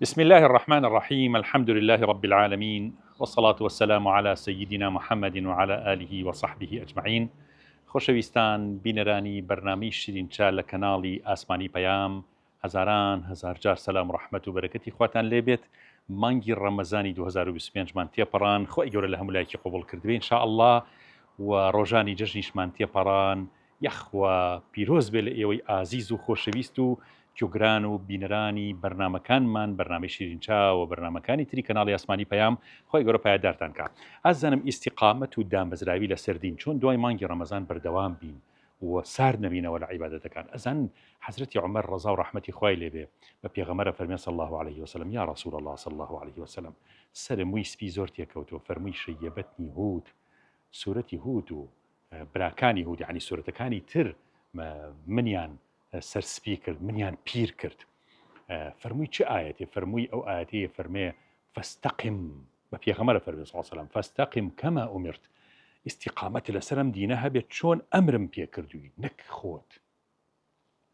بسم الله الرحمن الرحیم الحمد لله رب العالمین والصلاة والسلام علی سیدنا محمد وعلى آله وصحبه اجمعین خۆشەویستان بینەرانی بەرنامەی شیرین چا لە کەناڵی ئاسمانی پەیام هەزاران هەزار جار سەلام و ڕەحمەت و بەرەکەتی خواتان لێ بێت مانگی ڕەمەزانی 2025 مان تێپەڕان خوای گەورە لە هەموو لایەکی قبوڵ کردبێ ان شاء الله و ڕۆژانی جەژنیشمان تێپەڕان یاخوا پیرۆز بێ لە ئێوەی ئازیز و خۆشەویست و گوێگران و بینەرانی بەرنامەکانمان بەرنامەی شیرین چا و بەرنامەکانی تری کەناڵی ئاسمانی پەیام خوای گەورە پایەدارتان کا ئازیزانم ئیستیقامەت و دامەزراوی لەسەر دین چۆن دوای مانگی ڕەمەزان بەردەوام بین و سارد نەبینەوە لە عیبادەتەکان ئەزانن حەزرەتی عومەر ڕەزا و ڕەحمەتی خوای لێ بێ بە پێغەمبەرە فەرمێ صلی الله علیه وسلم یا رسول الله صلی الله علیه وسلم سەرم مووی سپی زۆر تێکەوتووە فەرمووی شەیەبەتنی هود سورەتی هود و براکانی هود یعنی سورەتەکانی تر منیان سەر سپی کرد منیان پیر کرد فەرمووی چ ئاەتێ فەرمووی ئەو ئاەتەیە فەرمێ فاستقم بە پێغەمبەرە فەرمی صلی الله علیه و سلم فاستقم کما امرت ئیستیقامەت لەسەر ئەم دینە هەبێت چۆن ئەمرم پێ کردووی نەک خۆت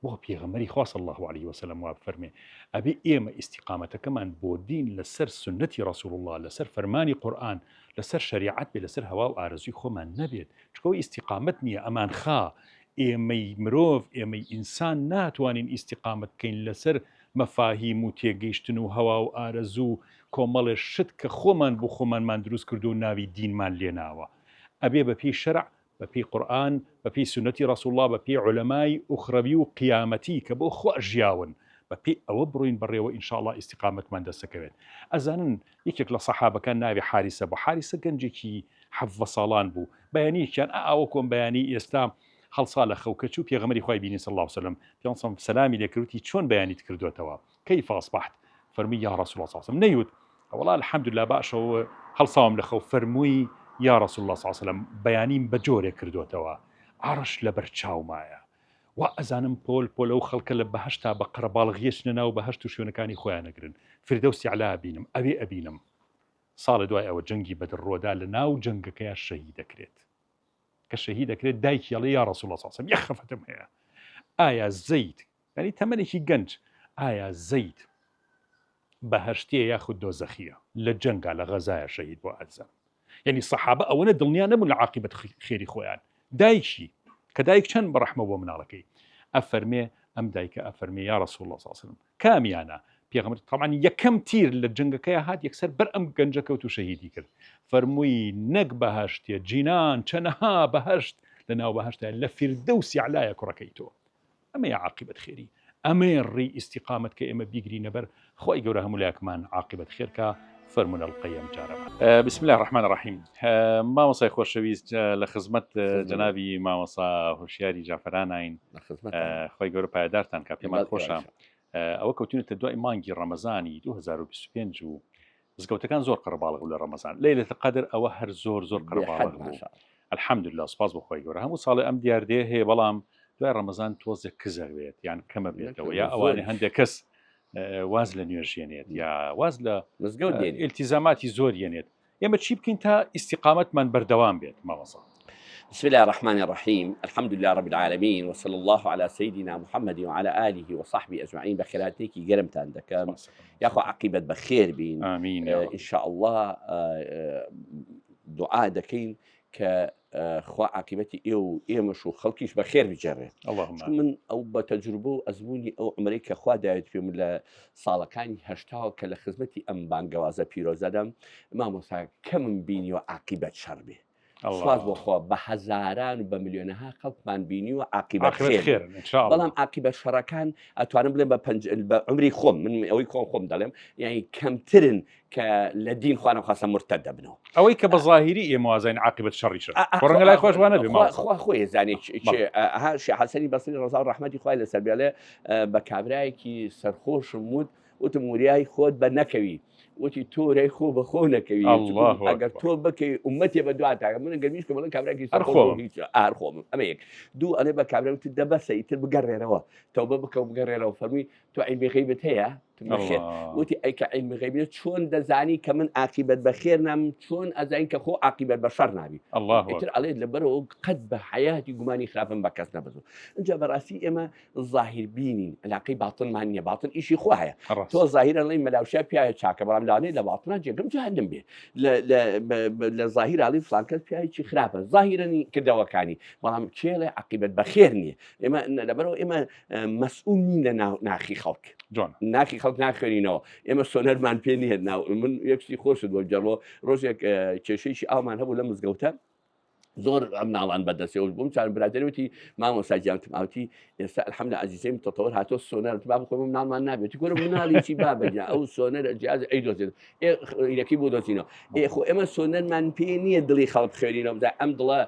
بۆ پێغەمبەری خوا صلی الله علیه وسلم وا بفەرمێ ئەبێ ئێمە ئیستیقامەتەکەمان بۆ دین لەسەر سنەتی ڕسول الله لەسەر فەرمانی قورئان لەسەر شەریعەت بێ لەسەر هەوا و ئارەزوی خۆمان نەبێت چکەوە ئیستیقامەت نییە ئەمان خا ئێمەی مرۆڤ ئێمەی ئینسان ناتوانین ئیستیقامەت بکەین لەسەر مەفاهیم و تێگەیشتن و هەوا و ئارەزوو و کۆمەڵێ شت کە خۆمان بۆ خۆمانمان دروست کردو و ناوی دینمان لێناوە ئەبێ بە پێی شەرع بە پێی قورئان بە پێی سوننەتی ڕەسوڵ اللە بە پێی عولەمای ئوخرەوی و قیامەتی کە بۆ خوا ژیاون بە پێی ئەوە بڕۆین بەڕێوە ان شاء اللە ئیستیقامەتمان دەستەکەوێت ئەزانن یەکێک لە سەحابەکان ناوی حاریسە بوو حاریسە گەنجێکی 17 ساڵان بوو بەیانیەکیان ئا ئاوە کۆم بەیانی ئێستا هەڵسا لە خەو کە چوو پێغەمبەری خوای بینی صلی اللە علیه وسلم پێغەمبەر صلی سەلامی لێ کرد وتی چۆن بەیانیت کردۆتەوە کیف اصبحت فەرمووی یا رسول الله صلی الله علیه وسلم نەیوت وەڵا الحمدلله باشە هەڵساوم لە خەو فەرمووی یا رسول الله صلی الله علیه وسلم بەیانیم بە جۆرێک کردۆتەوە عەڕش لەبەر چاومایە وا ئەزانم پۆل پۆل ئەو خەڵکە لە بەهەشتا بە قەرەباڵغیە چنە ناو بەهەشت و شوێنەکانی خۆیان ئەگرن فردەوسی علا ئەبینم ئەوێ ئەبینم ساڵێ دوای ئەوە جەنگی بەدر ڕۆدا لە ناو جەنگەکەیا شەهید دەکرێت کە شەهید دەکرێت دایکی ئەڵێ یا رسول الله صلی الله علیه و سلم یەک خەفەتم هەیە ئایا زەید یعنی تەمەنێکی گەنج ئایا زەید بەهەشتیە یاخود دۆزەخیە لە جەنگا لە غەزایە شەهید بۆ ئەزان یعنی سەحابە ئەوەنە دڵنیا نەبوون لە عاقبەت خێری خۆیان دایکی کە دایک چەند بەڕەحمە بۆ مناڵەکەی ئەفەرمێ ئەم دایکە ئەفەرمێ یا رسول الله صلی الله علیه و سلم کامیانە؟ پێغەمبەر تەبعەن یەکەم تیر لە جەنگەکەیا هات یەکسەر بەر ئەم گەنجە کەوت و شەهیدی کرد فەرمووی نەک بەهەشتێ جینان چەنەها بەهەشت لە ناو بەهەشتە لە فیردەوسی عەلایە کوڕەکەی تۆ ئەمەیە عاقبەت خێری ئەمەیە ڕێی ئیستیقامەت کە ئێمە بیگرینە بەر خوای گەورە هەموو لایەکمان عاقبەت خێرکا فەرموون ئەڵقەی ئەم جارەمان. بسم اللە الرحمن الرحیم مامۆسای خۆشەویست لە خزمەت جەنابی مامۆسا هۆشیاری جعفرانین خۆی گەورە پایەدارتان کا پێمان خۆشە ئەوە کەوتونەتە دوای مانگی ڕەمەزانی 2025 و مزگەوتەکان زۆر قەرەباڵغ لە ڕەمەزان لەیلەت قەدر ئەوە هەر زۆر زۆر قەرەباڵغ بوو الحمدلله سپاس بۆ خوای گەورە هەموو ساڵێ ئەم دیاردەیە هەیە بەڵام دوای ڕەمەزان تۆزێک کزە بێت یان کەمە بێتەوە یا ئەوانە هەندێک کەس واز لە نوێژ یەنێت یا واز لە مزگەوت دێنێت ئیلتیزاماتی زۆر یەنێت ئێمە چی بکەین تا ئیستیقامەتمان بەردەوام بێت مامۆستا؟ بسم الله الرحمن الرحیم الحمد لله رب العالمین وصلى الله على سيدنا محمد وعلى آله وصحبه أجمعین بەخێراتێکی گەرمتان دەکەم یاخوا عقیبەت بەخێر بین آمین یا رب. إن شاء الله دوعا دەکەین کە خوا عاقبەتی ئێوە و ئێمەش و خەڵکیش بە خێر بگێڕێت. من ئەو بە تەجروبە و ئەزموونی ئەو عومرەی کە خوا داوێت پێم لە ساڵەکانی هەشتاوە کە لە خزمەتی ئەم بانگەوازە پیرۆزەدام مامۆستا کەمم بینیوە عاقبەت شەڕ بێ. سواز بۆ خوا بە هەزاران و بە ملیۆنەها خەڵکمان بینیوە عاقبەت خێر بەڵام عاقبەت شەڕەکان ئەتوانم بڵێم بە پەنج بە عمری خۆم من ئەوەی خۆم خۆم دەڵێم یعنی کەمترن کە لە دین خوا نەخواستە مورتەد دەبنەوە. ئەوەی کە بە زاهیری ئێمە وازانین عاقبەت شەڕیشە. خۆ ڕەنگە لای خۆش وا نەبێ مامۆستا. خوا خۆی ئەزانێ کێ ئەها شێخ حەسەنی بەسری ڕەزا و ڕەحمەتی خوای لەسەر بێ ئەڵێ بە کابرایەکی سەرخۆشم وت وتم وریای خۆت بە نەکەوی وتی تۆ ورای خۆ بە خۆ نەکەوی ئەگەر تۆ بکەی ئومەتێ بە دوات من گەرمیش کە بڵێن کابراکی سەرخۆم هیچ ئار خۆم ئەمە یەک دوو ئەڵێ بە کابرا وتی دە بەسە ئیتر بگەڕێرەوە تەوبە بکە و بگەڕێرەوە فەرمووی تۆ عیلمی غەیبت هەیە؟ نەخێر وتی ئەی کە عیلمی غەیب نیە چۆن دەزانی کە من عاقیبەت بە خێر نام چۆن ئەزانین کە خۆ عاقیبەت بە شەڕ نابی الله ئیتر ئەڵێت لەبەرەوە قەت بە حیاتی گومانی خراپم بە کەس نەبەزوو اینجا بەڕاستی ئێمە ظاهر بینین علاقەی باطنمان نییە باطن ئیشی خوا هەیە تۆ ظاهرە ڵی مەلاوشیا پیاوە چاکە بەڵام لەوانەیە لە باطنا جێگەم جەهەنم بێ لە ظاهر ئەڵی فلان کەس پیاوێکی خراپە ظاهرەنی کردەوەکانی بەڵام کێڵێ عقیبەت بەخێر نییە ئێمە لەبەرەوە ئێمە مەسئول نین لە ناخی خەڵک جوان ناخی خەڵک ناخوێنینەوە ئێمە سۆنەرمان پێ نییە ناو من یەکسی خۆشت بۆ جەڕۆ ڕۆژێک کێشەیەکی ئاومان هەبوو لە مزگەوتە زۆر ئەم ناڵان بەدەستەوە بووم چار برادەروتی مامۆستا گیان وتم ئێستا الحمد عزیزەیم تەتەوەر هاتۆ سۆنەر باب خۆم مناڵمان نابێت گۆرە مناڵی چی بابە گیان ئەو سۆنەر جیاز ئەی دۆزێت ئێ بۆ دۆزینەوە ئێ خۆ ئێمە سۆنەرمان پێ نییە دڵی خەڵک بخوێنینەوە بزانین ئەم دڵە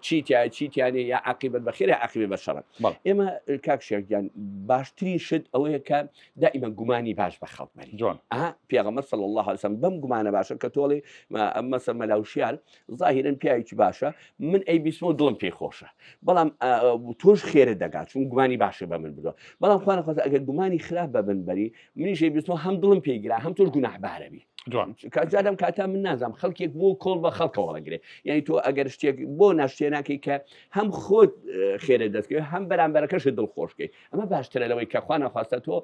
چی تایە چی تیانێ یا عقیبەت بەخێرە عقیبە بە شەڕە ئێمە کاک شێخ گیان باشترین شت ئەوەیە کە دائیمە گومانی باش بە خەڵک بەری جوان ئەها پێغەمبەر صلی الله علیه وسلم بەم گومانە باشە کە تۆڵێ مەسە مەلا وشیار ظاهرا پیاوێکی باشە من ئەی بیسمەوە دڵم پێی خۆشە بەڵام تۆش خێرە دەگات چون گومانی باشە بە من بدۆ بەڵام خوانە خۆش ئەگەر گومانی خراپ بە من بەری منیش ئەی بیسمەوە هەم دڵم پێی گرا هەم تۆش گوناحبارەبی جوان جا لەم کاتە من نازانم خەڵکێک بۆ کۆڵ بە خەڵکەوە ڵەگرێ یعنی تۆ ئەگەر شتێک بۆ ناشتێ ناکەی کە هەم خۆت خێرە دەستکەوێت هەم بەرامبەرەکەش دڵ خۆشکەی ئەمە باشترە لەوەی کە خوا نەخواستە تۆ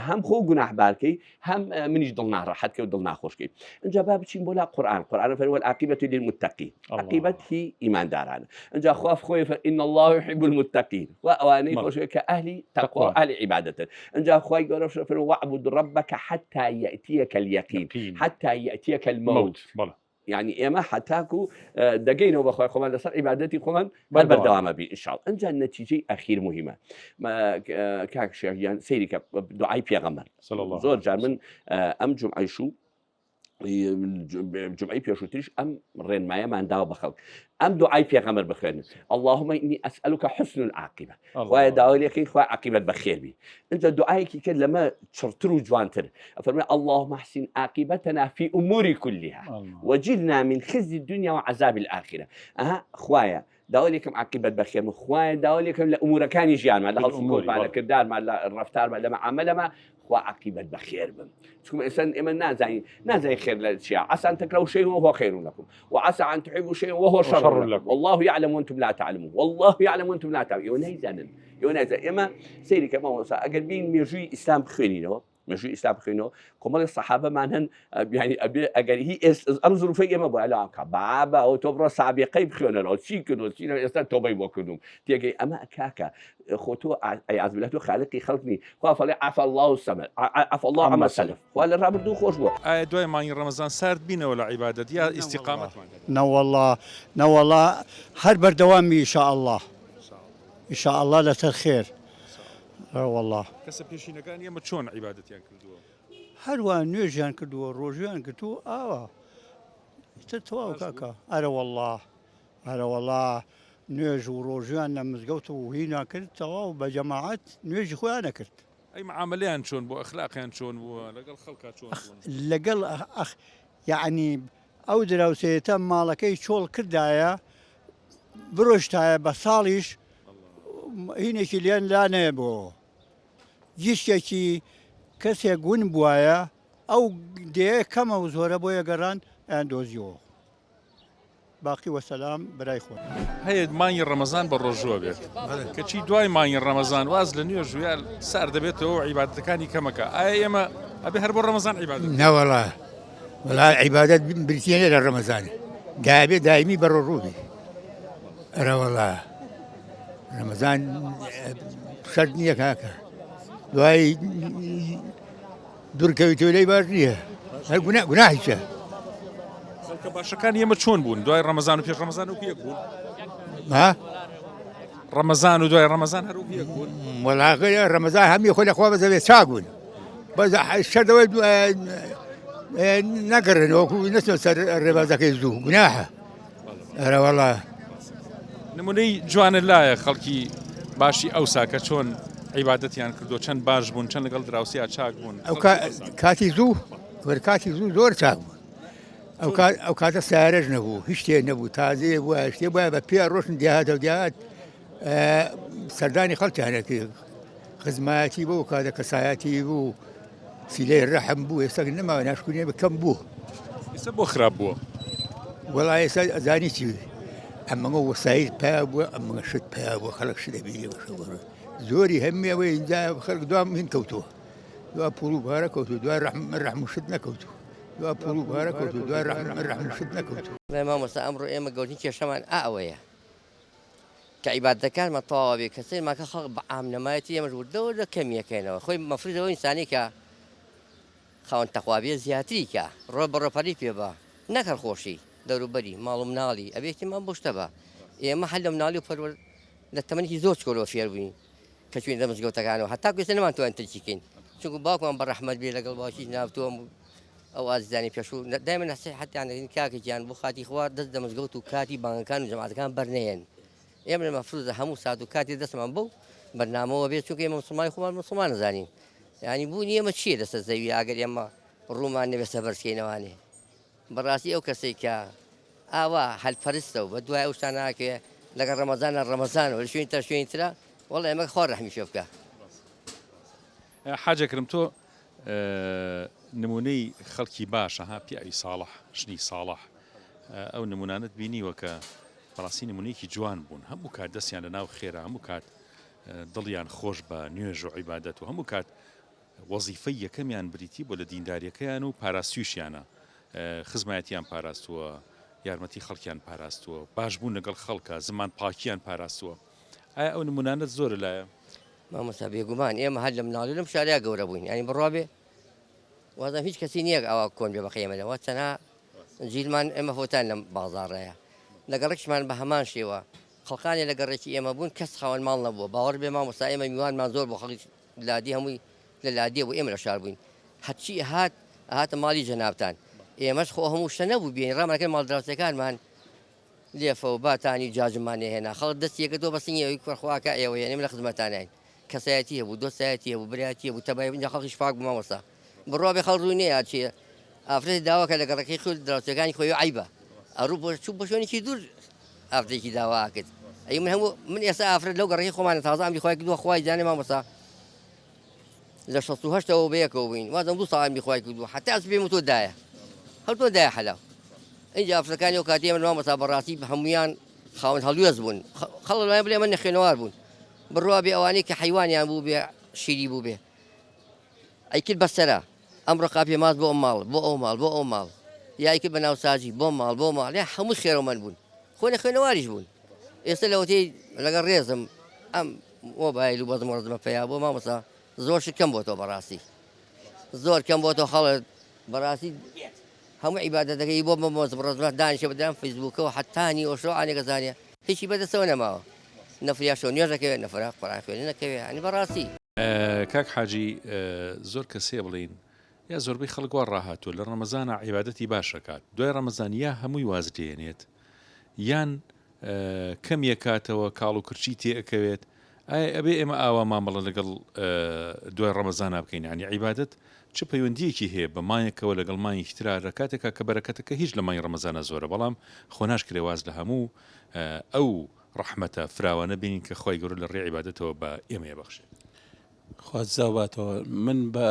هەم خۆ گوناحبارکەی هەم منیش دڵ ناڕەحەتکە و دڵ ناخۆشکەی اینجا با بچین بۆ لا قورآن قورآن فەرمووی والعاقبة للمتقين عاقبەت هی ئیماندارانە اینجا خوا خۆی فەر إن الله يحب المتقين خوا ئەوانەی خۆشەوێت کە ئەهلی تەقوا ئەهلی عیبادەتن اینجا خوای گەورە فەرمووی واعبد ربك حتى يأتيك اليقين حتى يأتيك الموت یعنی ئێمە حتاکو دەگەینەوە بەخوای خۆمان لەسەر عیبادەتی خۆمان بەر بەردەوامە بی ئینشاء ئەنجا نەتیجەی ئەخیر مهمە کاک شێخ گیان سەیری کە دوعای پێغەمبەر زۆر جار من ئەم جومعەیش و جمعی پێشووتریش ئەم ڕێنمایەمان داوە بە خەڵک ئەم دوعای پێغەمبەر بخوێنن اللهم إني أسألك حسن العاقبة خوایە داوای لێکەین خوا عاقبەت بەخێر بی اینجا دوعایەکی کرد لەمە چڕتر و جوانتر ئەفەرمێ اللهم احسن عاقبتنا في أمور كلها وجرنا من خزي الدنيا وعذاب الآخرة ئەها خوایە داوا لێکم عاقبەت بەخێر بم خوایە داوا لێکم لە ئومورەکانی ژیانمان لە هەڵسوکەوتمان لە کردارمان لە ڕەفتارمان لە معامەلەمان خوا عاقبەت بەخێر بم چونکە ئێستا ئێمە نازانین نازانین خێر لە چیە عسى أن تكرهوا شيئا وهو خير لكم وعسى أن تحبوا شيئا وهو شر لكم والله يعلم وأنتم لا تعلمون والله يعلم وأنتم لا تعلمون ئێوە نەیزانن ئێوە نایزانن ئێمە سەیری کە مامۆستا ئەگەر بین مێژووی ئیسلام بخوێنینەوە مێژووی ئیسلام بخوێنەوە کۆمەڵی سەحابەمان هەن یعنی ئەبێ ئەگەر هی ئەم زروفەی ئێمە بۆ لەوان کە بابە ئەو تۆ بڕۆ سابقەی بخوێنەرەوە چی کردو چی ئێستا تۆبەی بۆ کردوم تێگەی ئەمە کاکە خۆ تۆ عیاذ بالله تۆ خالقی خەڵک نی خوا فەڵێ عفا الله سمە عفا الله عما سلف خوا لە ڕابردوو خۆش بووە. ئایا دوای مانگی ڕەمەزان سارد بینەوە لە عیبادەت یا ئیستیقامەتمان هەبێت؟ نەوەڵا نەوەڵا هەر بەردەوامی ان شاء اللە ان شاء اللە لەسەر خێر ئەرەوەڵا. کەسە پێشینەکانی ئێمە چۆن عیبادەتیان کردووە؟ هەروا نوێژیان کردووە ڕۆژویان گرتووە ئاوا ئیتر تەواو کاکە ئەرەوەڵا ئەرەوەڵا نوێژ و ڕۆژویان لە مزگەوت و هینا کرد تەواو بە جەماعەت نوێژی خۆیان ئەکرد. ئەی معامەلەیان چۆن بوو ئەخلاقیان چۆن بووە لەگەڵ خەڵکا چۆن بوون؟ لەگەڵ ئەخ یەعنی ئەو دراوسێیەتە ماڵەکەی چۆڵ کردایە بڕۆشتایە بە ساڵیش هینێکی لێن لا نەیەبۆوە گیشتێکی کەسێک ون بوایە ئەو دێیە کەمە و زۆرە بۆیە گەڕان ئەیان دۆزیەوە باقی وەسەلام برای خۆم. هەیە مانگی ڕەمەزان بە ڕۆژووە بێت کەچی دوای مانگی ڕەمەزان واز لە نوێژ و یا سار دەبێتەوە و عیبادەتەکانی کەمەکە ئایا ئێمە ئەبێ هەر بۆ ڕەمەزان عیبادەت بکەین؟ نەوەڵا وەڵا عیبادەت بریتیە نیە لە ڕەمەزان دابێ دایمی بە ڕۆژوو بی ئەرەوەڵا ڕەمەزان شەرت نییە کاکە دوای دوورکەویتەوە لێی باش نییە هەر گونا گوناهیشە خەڵکە باشەکانی ئێمە چۆن بوون دوای ڕەمەزان و پێش ڕەمەزان و یەک بوون ها ڕەمەزان و دوای ڕەمەزان هەر یەک بوون وەڵاغە ڕەمەزان هەمی خۆ لەخوا بەزەوێ چاک بوون بەس شەردەوەی نەگەڕێن وەکو نەچنە سەر ڕێبازەکەی زوو گوناحە ئەرەوەڵا. نمونەی جوانە لایە خەڵکی باشی ئەوسا کە چۆن عیبادەتیان کردو چەند باش بوون چەند لەگەڵ دراوسیا چاک بوون ئەو کاتی زوو وەر کاتی زوو زۆر چاک بوون ئەو کات ئەو کاتە سیارەش نەبوو هیچ شتێ نەبوو تازەیە بووە شتێ بووە بە پێ ڕۆشن دیهاتە و دیهات سەردانی خەڵکیانە کرد خزمایەتی بۆ کاتە کەسایەتی بوو. سیلەی ڕەحم بوو ئێستا نەماوە ناشکونیە بە کەم بوو. ئێستا بۆ خراپ بووە؟ وەڵا ئێستا ئەزانی چی ئەمەگە وەسایل پیا بووە ئەمەگە شت پیا بووە خەڵک شت دەبینێ بە شەو زۆری هەمووی ئەوەی ئینجا خەڵک دوا هین کەوتووە دوا پوڵ و پارە کەوتووە دوا ڕەحم ڕەحم و شت نەکەوتووە دوا پوڵ و پارە کەوتووە دوا ڕەحم ڕەحم و شت نەکەوتووە. وەڵای مامۆستا ئەمڕۆ ئێمە گەورترین کێشەمان ئا ئەوەیە کە عیبادەتەکانمان تەواو بێ کە سەیرمان کە خەڵک بە عام نەمایەتی ئێمەش وردە وردە کەمی ئەکەینەوە خۆی مەفروز ئەو ئینسانی کە خاوەن تەقوا بێ زیاتری کە ڕۆ بە ڕۆ پەری پێ بە نەک هەر خۆشی دەوروبەری ماڵ و مناڵی ئەبێ اهتمام بۆ شتە بە ئێمە هەر لە مناڵی و پەروەر لە تەمەنێکی زۆر چکۆلەوە فێر بووین کە چوین لە مزگەوتەکانەوە هەتا ئێستا نەمانتوانی ترکی کەین چونکە باوکمان بە ڕەحمەت بێ لەگەڵ باوکی ناوتۆم ئەو ئازیزانی پێشوو دایمە نەسیحەتیان دەکردین کاکە گیان بۆ خاتی خوا دەست لە مزگەوت و کاتی بانگەکان و جەماعەتەکان بەرنەیەن ئێمە مەفروزە هەموو سات و کاتی دەستمان بەو بەرنامەوە بێت چونکە ئێمە مسلمانی خۆمان مسلمان نەزانین یعنی بوونی ئێمە چییە لەسەر زەوی ئەگەر ئێمە ڕوومان نەبێت سەبەرزکەینەوانێ بەڕاستی ئەو کەسەی کە ئاوا هەلپەرستە و بە دوای ئەو شتانە ناکەوێ لەگەڵ ڕەمەزانە ڕەمەزانەوە لە شوێنی تر شوێنی ترە وەڵا ئێمە خوا ڕەحمی پێ بکا. حاج ئەکرم تۆ نمونەی خەڵکی باشە ها پیاوی ساڵح ژنی ساڵح ئەو نمونانەت بینیوە کە بەڕاستی نمونەیەکی جوان بوون هەموو کات دەستیان لە ناو خێرا هەموو کات دڵیان خۆش بە نوێژ و عیبادەت و هەموو کات وەزیفەی یەکەمیان بریتی بووە لە دینداریەکەیان و پاراستویشیانە، خزمایەتیان پاراستووە، یارمەتی خەڵکیان پاراستووە، باش بوون لەگەڵ خەڵکا، زمان پاکیان پاراستووە. ئایا ئەو نمونانەت زۆرە لایە؟ مامۆستا بێگومان ئێمە هەر لە مناڵی لەم شارەیا گەورە بووین یانی بڕوا بێ وازم هیچ کەسی نییە ئاوا کۆن بێ بەقەی ئێمە تەنها جیلمان ئێمە فۆتان لەم بازاڕەیە لە گەڕەکیشمان بە هەمان شێوە خەڵکانێ لە گەڕێکی ئێمە بوون کەس خاوەن ماڵ نەبووە باوەڕ بێ مامۆستا ئێمە میوانمان زۆر بۆ خەڵکی لادی هەمووی لە لادێ بوو ئێمە لە شار بووین هەرچی ئەهات ئەهاتە ماڵی جەنابتان ئێمەش خۆ هەموو شتە نەبوو بێین ڕامان کرد ماڵ دراوسێکانمان لێفە و باتانی و جاجمان نەهێنا خەڵک دەستی یەکردەوە بە سنگی ئەوی کوڕخواکە ئێوە یعنی لە خزمەتانین کەسایەتی هەبوو دۆستایەتی هەبوو برایەتی هەبوو تەبایی اینجا خەڵکیش پاک بوو مامۆستا بڕوا بێ خەڵک ڕووی نەیات چیە ئافرەتی داواکە لە گەڕەکەی خۆی دراوسێکانی خۆی عەیبە ئەڕوو بۆ چوو بۆ شوێنێکی دوور ئافرەتێکی داوا کرد ئەی من هەموو من ئێستا ئافرەت لەو گەڕەکەی خۆمانە تازە ئەمری خوای کردووە خوای زانێ مامۆستا لە 68ەوە بەیەکەوە بووین وازم دوو ساڵ ئەمری خوای کردووە حتا ئەس پێم تۆ دایە هەر تۆ دایە حەلاو اینجا ئافرەتەکانی ئەو کاتی من مامۆستا بەڕاستی هەمویان خاوەن هەڵوێست بوون خەڵک لای بڵێ من نەخوێنەوار بوون بڕوا بێ ئەوانەی کە حەیوانیان بوو بێ شیری بوو بێ ئەیکرد بە سەرا، ئەمڕۆ قاپێ ماست بۆ ئەم ماڵ، بۆ ئەو ماڵ، بۆ ئەو ماڵ، یا ئەیکرد بە ناوسازی، بۆ ماڵ، بۆ ماڵ، یا هەمووی خێرەومەند بوون، خۆ نەخوێنەواریش بوون. ئێستا لەوەتەی لەگەڵ ڕێزم ئەم مۆبایل و بەزم و ڕەزمە پەیا بووە مامۆستا زۆر شت کەم بۆتەوە بەڕاستی زۆر کەم بۆتەوە خەڵک بەڕاستی هەموو عیبادەتەکەی بۆ بە مۆزم ڕەزمە دانیشە بەدەم فەیسبووکەوە حەتا نیوەشەو عانێکە زانێ هیچی بەدەستەوە نەماوە نەفریا شەو نوێژەکەوێ نەفرا قورئان خوێنی نەکەوێ یانی بەڕاستی. کاک حاجی زۆر کەس هەیە بڵێین یا زۆربەی خەڵک وا ڕاهاتووە لە ڕەمەزانا عیبادەتی باش ئەکات دوای ڕەمەزان یا هەمووی واز دێنێت یان کەم یەکاتەوە کاڵ و کرچی تێ ئەکەوێت ئایا ئەبێ ئێمە ئاوا مامەڵە لەگەڵ دوای ڕەمەزانا بکەین یعنی عیبادەت چ پەیوەندیەکی هەیە بە مانگێکەوە لەگەڵ مانگێکی ترا لە کاتێکا کە بەرەکەتەکە هیچ لە مانگی ڕەمەزانا زۆرە بەڵام خۆ ناشکرێ واز لە هەموو ئەو ڕەحمەتە فراوانە بینین کە خوای گەورە لە ڕێی عیبادەتەوە بە ئێمەی ئەبەخشێت. خوا جزاو باتەوە من بە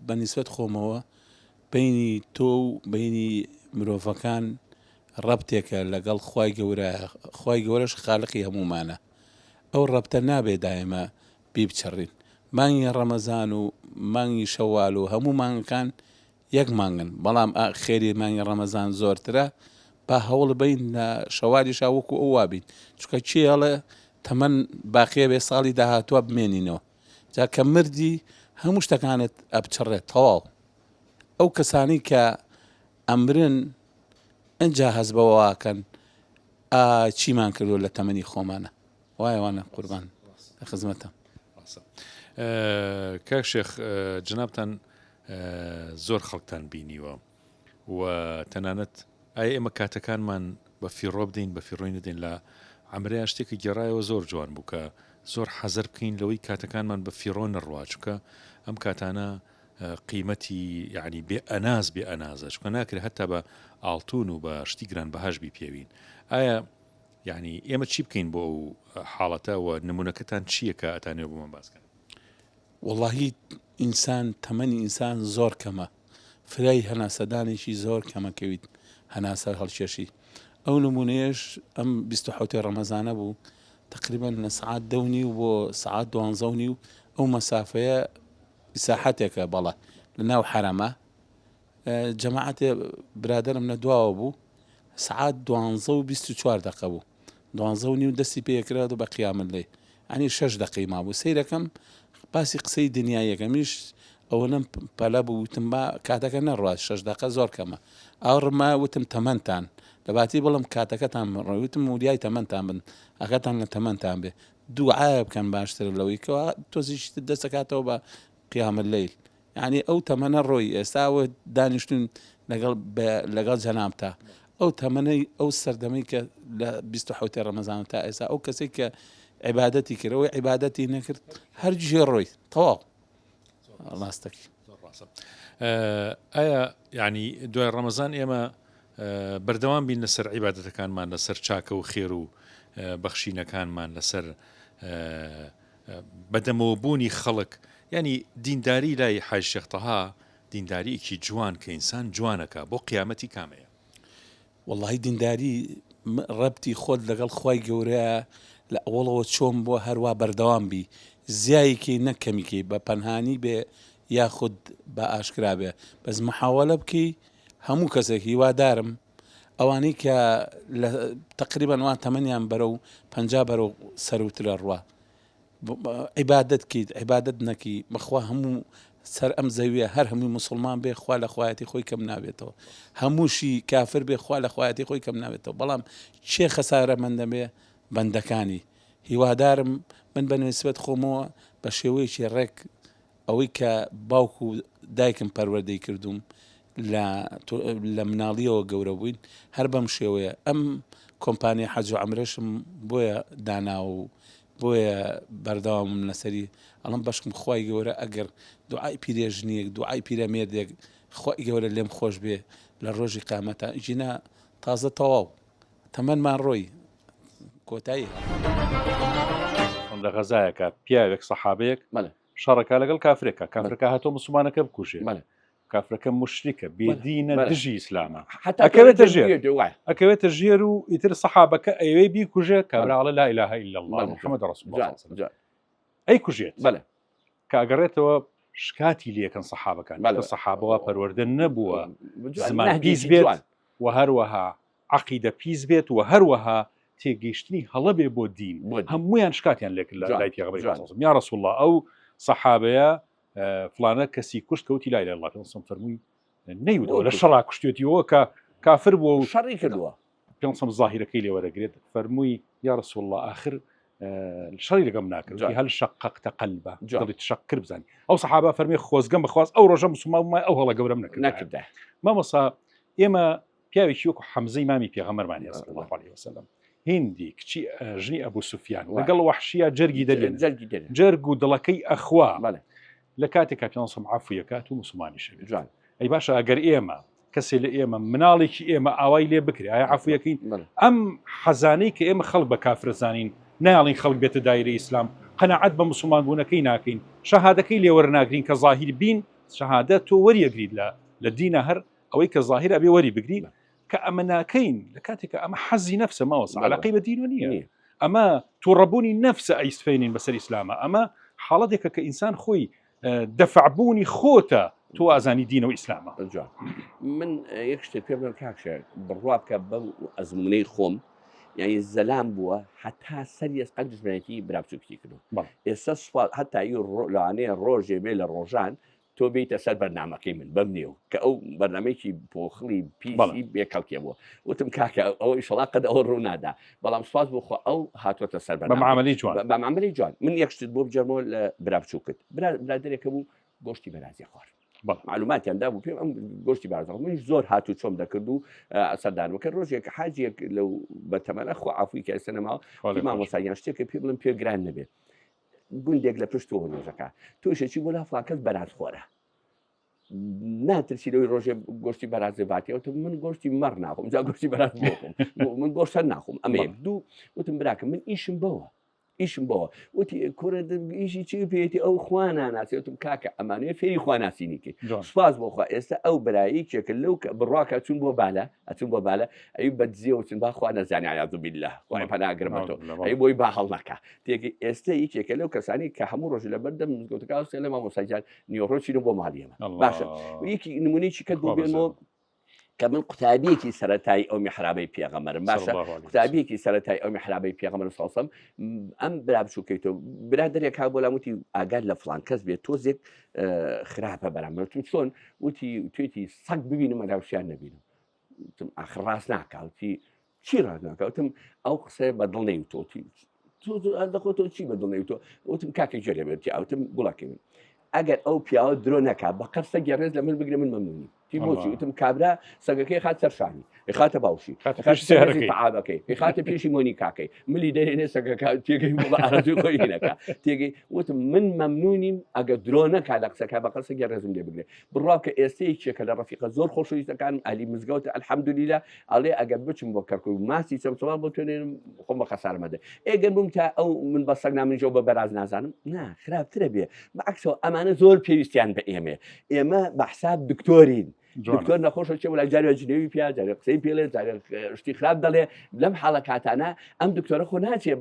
بە نیسبەت خۆمەوە بەینی تۆ و بەینی مرۆڤەکان ڕەبتێکە لەگەڵ خوای گەورەیە خوای گەورەش خالقی هەموومانە ئەو ڕەبتە نابێ دایمە بیبچڕین مانگی ڕەمەزان و مانگی شەوال و هەموو مانگەکان یەک مانگن بەڵام ئا خێری مانگی ڕەمەزان زۆرترە با هەوڵ بەین لە شەوالیشا وەکو ئەو وابین چونکە کێ ئەڵێ تەمەن باقیە بێ ساڵی داهاتوە بمێنینەوە جا کە مردی هەموو شتەکانت ئەبچڕێت تەواو ئەو کەسانی کە ئەمرن ئەجا هەست بەوەکەن ئا چیمان کردو لە تەمەنی خۆمانە وایە وانە قوربان لە خزمەتم. ڕاستە کاک شێخ جەنابتان زۆر خەڵکتان بینیوە و تەنانەت ئایا ئێمە کاتەکانمان بە فیڕۆ بدەین بە فیڕۆی نەدەین لە عەمرەیان شتێکە گێڕایەوە زۆر جوان بوو کە زۆر حەزەر بکەین لەوەی کاتەکانمان بە فیڕۆ نەڕوا چونکە ئەم کاتانە قیمەتی یعنی بێ ئەناز بێ ئەنازە چونکە ناکرێت هەتا بە ئاڵتون و بە شتی گران بەهاش بیپێوین ئایا یانی ئێمە چی بکەین بۆ ئەو حاڵەتە و نمونەکەتان چییە کە ئەتانەوێ بۆمان باس کەن؟ وەڵاهی. ئینسان تەمەنی ئینسان زۆر کەمە فرای هەناسەدانێکی زۆر کەمە کەویت هەناسە هەڵکێشی ئەو نمونەیەش ئەم 27 ڕەمەزانە بوو تقریبا لە سعات دە و نیو بۆ سعات دوانزە و نیو ئەو مەسافەیە ئیساحەتێکە بەڵە لە ناو حەرەمە جەماعەتێ برادەرم لە دواوە بوو سعات دوانزە و 24 دقە بوو دوانزە و نیو دەستی پێکرا و بە قیامە لێ ئەنی شەش دقەی مابوو سەیرەکەم باسی قسەی دنیایەکەمیش ئەوەنەم پەلە بوو وتم با کاتەکە نەڕوات شەش دقە زۆر کەمە ئاوڕما وتم تەمەنتان لەباتی بڵم کاتەکەتان ڕۆی وتم وریای تەمەنتان بن ئاگاتان لە تەمەنتان بێ دوعایە بکەن باشترە لەوەی کەوا تۆزیش دەستەکاتەوە بە قیامە لەیل یانی ئەو تەمەنە ڕۆی ئێستا ئەوە دانیشتون لەگەڵ لەگەڵ جەنابتا ئەو تەمەنەی ئەو سەردەمەی کە لە 27 ڕەمەزان تا ئێستا ئەو کەسێک کە عیبادەتی کرد ئەوەی عیبادەتی نەکرد هەر جێ ڕۆی تەواو ڕاستەکی ئایا ینی دوای ڕەمەزان ئێمە بەردەوام بین لەسەر عیبادەتەکانمان لەسەر چاکە و خێر و بەخشینەکانمان لەسەر بەدەمەوە بوونی خەڵک یانی دینداری لای حاجی شێخ تەها دینداریەکی جوان کە ئینسان جوانەکا بۆ قیامەتی کامەیە؟ وەڵاهی دینداری ڕەبتی خۆت لەگەڵ خوای گەورەیە لە ئەوەڵەوە چۆن بووە هەروا بەردەوام بی زیایی کەی نەک کەمی کەی بە پەنهانی بێ یاخود بە ئاشکرا بێ بەس محاوەلە بکەی هەموو کەسێک هیوادارم ئەوانەی کە لە تقریبا وان تەمەنیان بەرەو پەنجا بەرەو سەروترە ڕوا عیبادەت کەیت عیبادەت نەکەی بەخوا هەموو سەر ئەم زەویە هەر هەمووی موسڵمان بێ خوا لە خوایەتی خۆی کەم نابێتەوە هەمووشی کافر بێ خوا لە خوایەتی خۆی کەم نابێتەوە بەڵام چێ خەسارە مەندە بێ بەندەکانی هیوادارم من بە نسبەت خۆمەوە بە شێوەیەکی ڕێک ئەوەی کە باوک و دایکم پەروەردەی کردووم لە لە مناڵیەوە گەورە بووین هەر بەم شێوەیە ئەم کۆمپانیای حەج و عەمرەشم بۆیە داناوە و بۆیە بەردەوامم لەسەری ئەڵم بەشکم خوای گەورە ئەگەر دوعای پیرێژنیەک دوعای پیرەمێردێک خوای گەورە لێم خۆش بێ لە ڕۆژی قامەتا ژینا تازە تەواو تەمەنمان ڕۆی کۆتایی هات. لە غەزایەکە پیاوێک سەحابەیەک شەڕەکە لەگەڵ کافرێکە کافرەکە هاتۆ مسلمانەکە بکوژێ کافرەکە مشریکە بێدینە دژی ئیسلامە ئەکەوێتە ژێر ئەکەوێتە ژێر و ئیتر سەحابەکە ئەوێ بیکوژێ کابراڵە لا إله إلا الله محمد رسول الله ئەی کوژێت بەڵێ کە ئەگەڕێتەوە شکاتی لەکەن سەحابەکان بەڵێ سەحابەوە پەروەردە نەبووە زمان پیس بێت و هەروەها عەقیدە پیس بێت و هەروەها تێگەیشتنی هەڵە بێ بۆ دین هەمویان شکاتیان لێکرد لە لای پێغەمبەری خوا صلی یا رسول الله ئەو سەحابەیە فلانە کەسی کوشت کەوتی لا اله الا الله پێغەمبەر فەرمووی نەیوتەوە لە شەڕا کوشتێتیەوە کە کافر بووە و شەڕی کردووە پێغەمبەر ظاهرەکەی لێ وەرەگرێت فەرمووی یا رسول الله آخر شەڕی لەگەم ناکرد هەل شققت قلبه دڵی تشق کرد بزانانی ئەو سەحابە فەرمی خۆزگەم بخواست ئەو ڕۆژە مسلمان مای ئەو هەڵە گەورەم نەکرد نەکردە مامۆسا ئێمە پیاوێکی وەکو حەمزەی مامی پێغەمبەرمان هەیە صلی الله علیه وسلم هیندی کچی ژنی ئەبوو سوفیان لەگەڵ وەحشیە جەرگی دەرێن جەرگی دەرێن جەرگ و دڵەکەی ئەخوا بەڵێ لە کاتێک کە پێ عفویەکات و مسلمانی شەوێت جوان ئەی باشە ئەگەر ئێمە کەسێ لە ئێمە مناڵێکی ئێمە ئاوای لێ بکرێ ئایا عفویەکەین بەڵێ ئەم حەزانەی کە ئێمە خەڵک بە کافرەزانین نایڵین خەڵک بێتە دایرە ئیسلام قەناعەت بە مسلمان بوونەکەی ناکەین شەهادەکەی لێوەرناگرین کە ظاهیر بین شەهادە تۆ وەریەگریت لە لە دینە هەر ئەوەی کە ظاهر ئەبێ وەری بگری کە ئەمە ناکەین لە کاتێک ئەمە حەزی نەفسە ماوەسە علاقەی بە دینەوە نییە ئەمە تووڕەبوونی نەفسە ئەیسفێنین بەسەر ئیسلامە ئەمە حاڵەتێکە کە ئینسان خۆی دەفعبوونی خۆتە تۆ ئازانی دینە و ئیسلامە جوان من یەک شتێک پێ بڵێم کاک شێر بڕوا بکە بەو ئەزمونەی خۆم یعنی زەلام بووە هەتا سەر یەسقەن دژمنایەتی برا بچووکتی کردو ئێستا سوپاس هەتا ئی لەوانەیە ڕۆژێ بێ لە ڕۆژان تۆ بێیتە سەر بەرنامەکەی من بەم نێو کە ئەو بەرنمەیەکی پۆخڵی پیسی بێکەڵکێ بووە وتم کاکە ئەو ئیشەڵا قەد ئەوە ڕوو نادا بەڵام سوپاس بۆ خوا ئەو هاتووەتە سەر بە معاملەی جوان بە معاملەی جوان من یەک شتت بۆ بجەرمەوە لە برا بچووکت برا برادەرێکە بوو گۆشتی بەرازی خوارد معلوماتیان دابوو پێم ئەم گۆشتی بەرازە منیش زۆر هاتوو چۆم دەکرد و سەردانم کرد ڕۆژێک حاجێک لەو بەتەمەنە خۆ عفوی کە ئێستا نەماوە مامۆستا گیان شتێکە پێ بڵێم پێ گران نەبێت گوندێک لە پشت تۆوە نوێژەکە تۆشێکی بۆ لا فڵان کەس بەراز خۆرە ناترسی لەوەی ڕۆژێ گۆشتی بەرازێ باتیەوە من گۆشتی مەڕ ناخۆم جا گۆشتی بەراز بۆخۆم من گۆشتە ناخۆم ئەمە یەک دوو وتم براکە من ئیشم بەوە. ئیشم بۆ وتی کورە ئیشی چی پێێتی ئەو خوا ناناسی وتم کاکە ئەمانەیە فێری خوا ناسینی کرد سوپاس بۆ خوا ئێستا ئەو برایی کێکە لەو کە بڕواکە چون بۆ بالە ئەچون بۆ بالە ئەی بە دزیەوە چون با خوا نەزانانی عیاذ بالله خوای پەناگرمەتەوە ئەی بۆی با هەڵنەکە تێکی ئێستا یەکێکە لەو کەسانی کە هەموو ڕۆژ لە بەردەم مزگەوتەکە سێ لە مامۆستا گیان نیوەڕۆ چینە بۆ ماڵی ئێمە باشە یەکی نمونەیەکی کە بۆ بێنمەوە کە من قوتابیەکی سەتایی ئەو میحرابەی پێغەمەرم باشە قوتابیەکی سەتای ئەو میحرابەی پێغەمەر ساسم ئەم برا بچووکەی تۆ برا دەرێک ها بۆ لام وتی ئاگات لە فلان کەس بێت تۆزێک خراپە بەرامبەرتون چۆن وتی توێتی سەگ ببینم ئەراوشیان نەبینم ئاخر ڕاست ناکاوتی چی ڕاست ناکەوتم ئەو قسەیە بە دڵ نەیوتۆتی دەخۆ تۆ چی بە دڵ نەیوتۆ وتم کاکە گوێ لێ بێتی ئەوتم گوڵەکەی من ئەگەر ئەو پیاوە درۆ نەکا بە قەر سەگی ڕێز لە من بگرە من مەمنونی تی بۆچی وتم کابرا سەگەکەی خات سەرشانی خاتە باوشی عابەکەی خاتە پێشی مۆنیکاکەی ملی دەێنێ سەگەکە تێگەی بۆ بە ئارەزوی خۆی نەکا تێگەی وتم من مەمنونیم ئەگەر درۆ نەکا لە قسەکە بە قەر سەگی ڕێزم لێ بگرێ بڕوا کە ئێستا یەکێکە لە ڕەفیقە زۆر خۆشەویستەکانم ئەهلی مزگەوتە الحمدللە ئەڵێ ئەگەر بچم بۆ کەرکوک ماسی چەمچەڵان بۆ توێنێنم خۆم بە خەسارم ئەدە ئێگەر بووم تا ئەو من بە سەگ نامنجەوە بە بەراز نازانم نا خراپترە بێ بەعکسەوە ئەمانە زۆر پێویستیان بە ئێمێ ئێمە بە حساب دکتۆرین دکتۆر نەخۆشە چێ ولا جارێ جنێوی پیا جارێ قسەی پێڵێ جارێ شتی خراپ دەڵێ لەم حاڵە کاتانە ئەم دکتۆرە خۆ ناچێ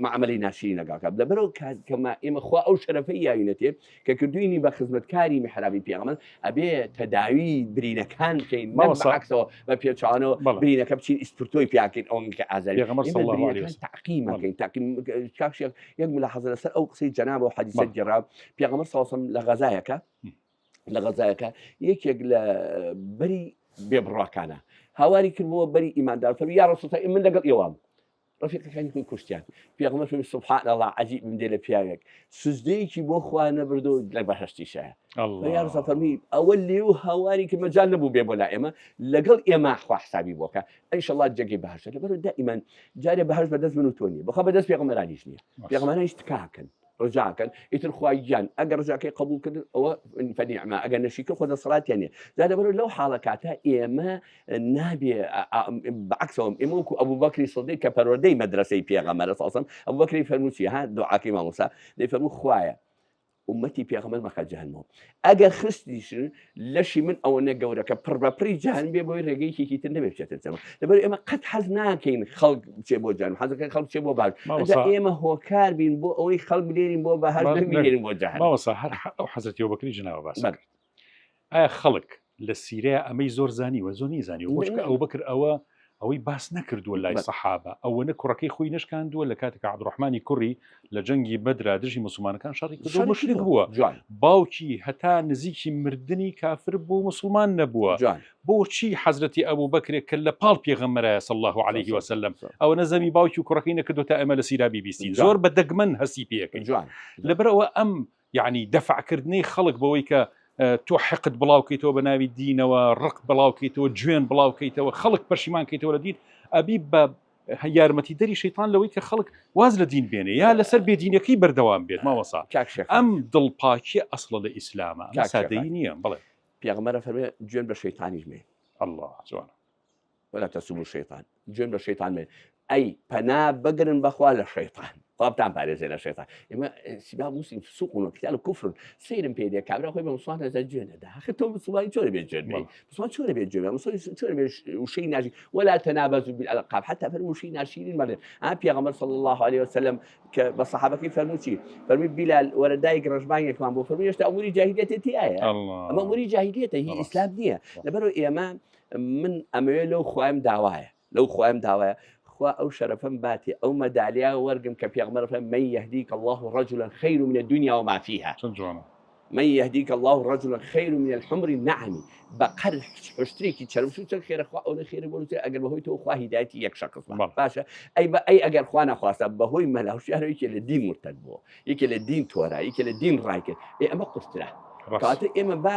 معاملەی ناشرین لەگەڵ لەبەرەوە کەما ئێمە خوا ئەو شەرەفەی یاوینەتێ کە کردوینی بە خزمەتکاری میحرابی پێغەمبەر ئەبێ تەداوی برینەکان بکەین نەک مامۆستا بەعەکسەوە بە پێچەوانەوە بەڵێ. برینەکە بچین ئیسپرتۆی پیاکەین ئەوەنگە کە ئازاری پێغەمبەر ئێمە صلی الله علیه برینەکان وسلم تەعقیم بەڵێ. ئەکەین تەعقیم کاک شێخ یەک ملاحەزە لەسەر ئەو قسەی جەنابە و حەدیسە بەڵێ. گێڕا پێغەمبەر صلی الله علیه وسلم لە غەزایەکە لە غەزایەکە یەکێک لە بەری بێبڕواکانە هاواری کردبووە بەری ئیماندار فەرمی یا رسول الله من لەگەڵ ئێوام ڕەفیقەکانی خۆی کوشتیان پێغەمبەر فەرمی سبحان الله عەجیبم دێ لە پیاوێک سوجدەیەکی بۆ خوا نەبردو لە بەهەشتیشایە یا رسول فەرمی ئەوە لێ و هاواری کرد مەجال نەبوو بێ بۆ لا ئێمە لەگەڵ ئێمە خوا حسابی بۆکە ئینشەڵڵا جێگەی بەهەشتە لەبەر دائیمەن جارێ بەهەشت بەدەست من و تۆ نییە بەخوا بەدەست پێغەمبەرانیش نییە پێغەمبەرانیش تکاکەن ڕجاکەن ئیتر خوای گیان ئەگەر ڕجاکەی قبول کردن ئەوە فەنیعمە ئەگەر نەشی کرد خۆ دەسەڵاتیان نیە جا لەبەر لەو حاڵە کاتە ئێمە نابێ بەعکسەوە ئێمە وەکو ئەبوو بەکری سدیق کە پەروەردەی مەدرسەی پێغەمبەرە صلی الله علیه وسلم ئەبوو بەکری فەرموو چی ها دوعاکەی مامۆستا دەیفەرموو خوایە ئومەتی پێغەمبەر مەخە جەهەنمەوە ئەگەر خستیشن لەشی من ئەوەنە گەورەکە پڕ بە پڕی جەهەنم بێ بۆی ڕێگەیەکی تر نەبێ بچێتە جەهەنم لەبەر ئێمە قەت حەز ناکەین خەڵک بچێ بۆ جەهەنم حەز دەکەین خەڵک بچێ بۆ بەهەشت ئەجا مامۆستا ئێمە هۆکار بین بۆ ئەوەی خەڵک بنێرین بۆ بەهەشت نەک بینێرین بۆ جەهەنم مامۆستا هەر ئەو حەزرەتی ئەبوبەکری جەنابە باس بەڵێ. کرد ئایا خەڵک لە سیرەیا ئەمەی زۆر زانیوە؟ زۆر نەیزانیوە. بۆ چونکە ئەبوبەکر ئەوە ئەوەی باس نەکردووە لای سەحابە، ئەوەنە کوڕەکەی خۆی نەشکاندووە لە کاتێکا عەبدوڕەحمانی کوڕی لە جەنگی بەدرا دژی موسڵمانەکان شەڕی کردووە موشریک بووە. باوکی هەتا نزیکی مردنی کافر بوو موسڵمان نەبووە. بۆچی حەزرەتی ئەبوبەکرێک کە لە پاڵ پێغەمبەرایە صلی اللە علیه وسلم ئەوەنە زەمی باوکی و کوڕەکەی نەکردووە تا ئێمە لە سیرا بیبیستین زۆر بە دەگمەن هەستی پێ ئەکەین. لەبەرئەوە ئەم یەعنی دەفع کردنەی خەڵک بەوەی کە تۆ حقد بڵاو کەیتەوە بە ناوی دینەوە ڕق بڵاو کەیتەوە جوێن بڵاو کەیتەوە خەڵک پەشیمان کەیتەوە لە دین ئەبی بە یارمەتی دەری شەیتان لەوەی کە خەڵک واز لە دین بێنێ یا لەسەر بێدینەکەی بەردەوام بێت مامۆسا ئەم دڵپاکی ئەسڵە لە ئیسلامە ئەم سادەیی نییە بڵێ پێغەمبەرە فەرمێ جوێن بە شەیتانیش مێ الله جوانە ولا تسبوا الشیطان جوێن بە شەیتان مێن ئەی پەنا بگرن بەخوا لە شەیتان خوا بتان پارێزێ لە شەیتان ئێمە سباب مسلم فسوق و قتال و كفر سەیرم پێ دێ کابرا خۆی بە مسلمان دەزا جوێن دەدا آخر تۆ مسلمانی چۆن بێ جوێن بێ مسلمان چۆن بێ جوێن بێ مسلمان چۆن بێ وشەی ناشی ولا تنابزوا بالالقاب حتى فەرموو وشەی ناشیرین مەڵێن ئا پێغەمبەر صلی الله عليه وسلم کە بە سەحابەکەی فەرموو چی فەرمی بیلال وەرە دایک ڕەشبانگێکمان بۆ فەرمووی هێشتا ئەموری جاهیلیەتێ تیایە ئەمە ئەموری جاهیلیەتە هی ئیسلام نییە لەبەرئەوە ئێمە من ئەمەوێ لەو خوایم داوایە لەو خوایم داوایە خوا ئەو شەرەفەم باتێ ئەو مەدالیا وەرگم کە پێغمبەر فەرمی من يهديك الله رجلا خير من الدنيا وما فيها چەند جوانە من يهديك الله رجلا خير من الحمر النعم بەقەر حشترێکی چەرم سوور چەند خێرە خوا ئەو خێرە بۆ نووسێ ئەگەر بەهۆی تۆ خوا هیدایەتی یەک شەخص بە. باشە ئەی بە ئەی ئەگەر خوا نەخواستە بەهۆی مەلا هوشیارەوە یەکێ لە دین مرتد بووە یەکێ لە دین تۆرا یەکێ لە دین ڕایکرد ئێ ئەمە قورسترە کەواتە ئێمە با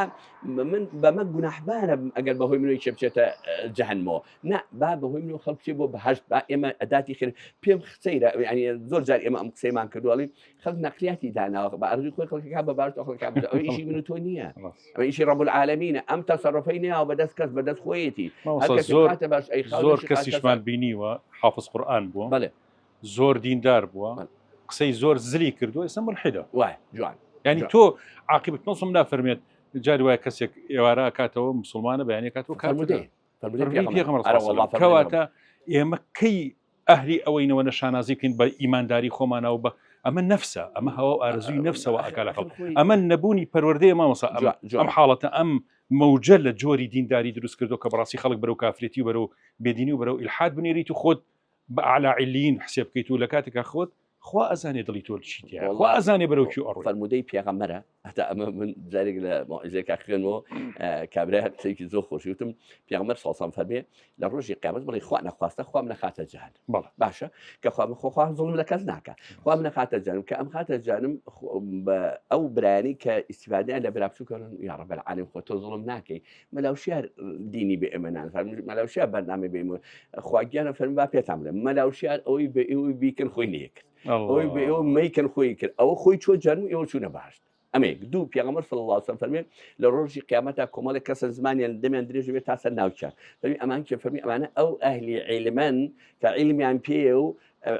من بەمە گوناحبارە ئەگەر بەهۆی منەوەی چێ بچێتە جەهەنمەوە نا با بەهۆی منەوە خەڵک بچێ بۆ بەهەشت با ئێمە ئەداتی خێر پێم سەیرە یعنی زۆر جار ئێمە ئەم قسەیمان کردووە خەڵک نەقلیاتی داناوە بە ئەرزی خۆی خەڵکەکە بە باش خەڵکە ئەو ئیشی من و تۆ نییە ئەو ئیشی ڕەب العالمینە ئەم تەسەڕفەی ناوە بەدەست کەس بەدەست خۆیەتی زۆر باش ئەی زۆر کەسیشمان بینیوە حافظ قورئان بووە بەڵێ زۆر دیندار بووە. قسەی زۆر زلی کردووە ئێستا ملحیدە وای جوان ینی تۆ عاقبت نۆسم نافەرمێت جاری وایە کەسێک ئێوارە ئەکاتەوە مسلمانە بەیانی کاتەوە کافرە کەواتە ئێمە کەی ئەهلی ئەوەینەوە نە شانازی بکەین بە ئیمانداری خۆمانەوە بە ئەمە نەفسە ئەمە هەوا و ئارزوی نەفسەوە ئەکا لە خەڵک ئەمە نەبوونی پەروەردەیە مامۆسا ئەمە ئەم حاڵەتە ئەم مەوجە لە جۆری دینداری دروست کردو کە بەڕاستی خەڵک بەرەو کافرێتی و بەرەو بێدینی و بەرەو ئیلحاد بنێریت و خۆت بە ئەعلا علیین حسێب بکەیت و لە کاتێکا خۆت خوا ئەزانێ دڵی تۆ چی تیایە خوا ئەزانێ بەرەو کوێ ئەڕۆی. فەرموودەی پێغەمبەرە هەتا ئەمە من جارێک لە مەوعیزەیەکا خوێنمەوە کابرا قسەیەکی زۆر خۆشی وتم پێغەمبەر صلی الله علیه و سلم فەرمێ لە ڕۆژی قیامەت بڵێ خوا نەخواستە خوا منە خاتە جەهەنم بەڵێ باشە کە خوا خۆ خوا زوڵم لە کەس ناکە خوا منە خاتە جەهەنم کە ئەم خاتە جەهەنم ئەو برایانی کە ئیستیفادەیان لە برا بچووکەن یا رب العالمین خۆ تۆ زوڵم ناکەی مەلا وشیار دینی بێ ئێمە نان مەلا وشیار بەرنامەی بێ ئێمە خوا گیانە فەرمی با پێتان بڵێم مەلا وشیار ئەوەی بە ئێوەی بیکەن خۆی نەیەکرد ئەوەی بە ئێوە مەیکەن خۆی کرد ئەوە خۆی چۆ جەرم ئێوە چوونە بەهەشت ئەمەیەک دوو پێغەمبەر صلی الله علیه و سلم فەرمی لە ڕۆژی قیامەتا کۆمەڵێک کەسە زمانیان دەمیان درێژ بێت تا سەر ناوچیان فەرمی ئەمان کێ فەرمی ئەمانە ئەو ئەهلی عیلمەن کە عیلمیان پێیە و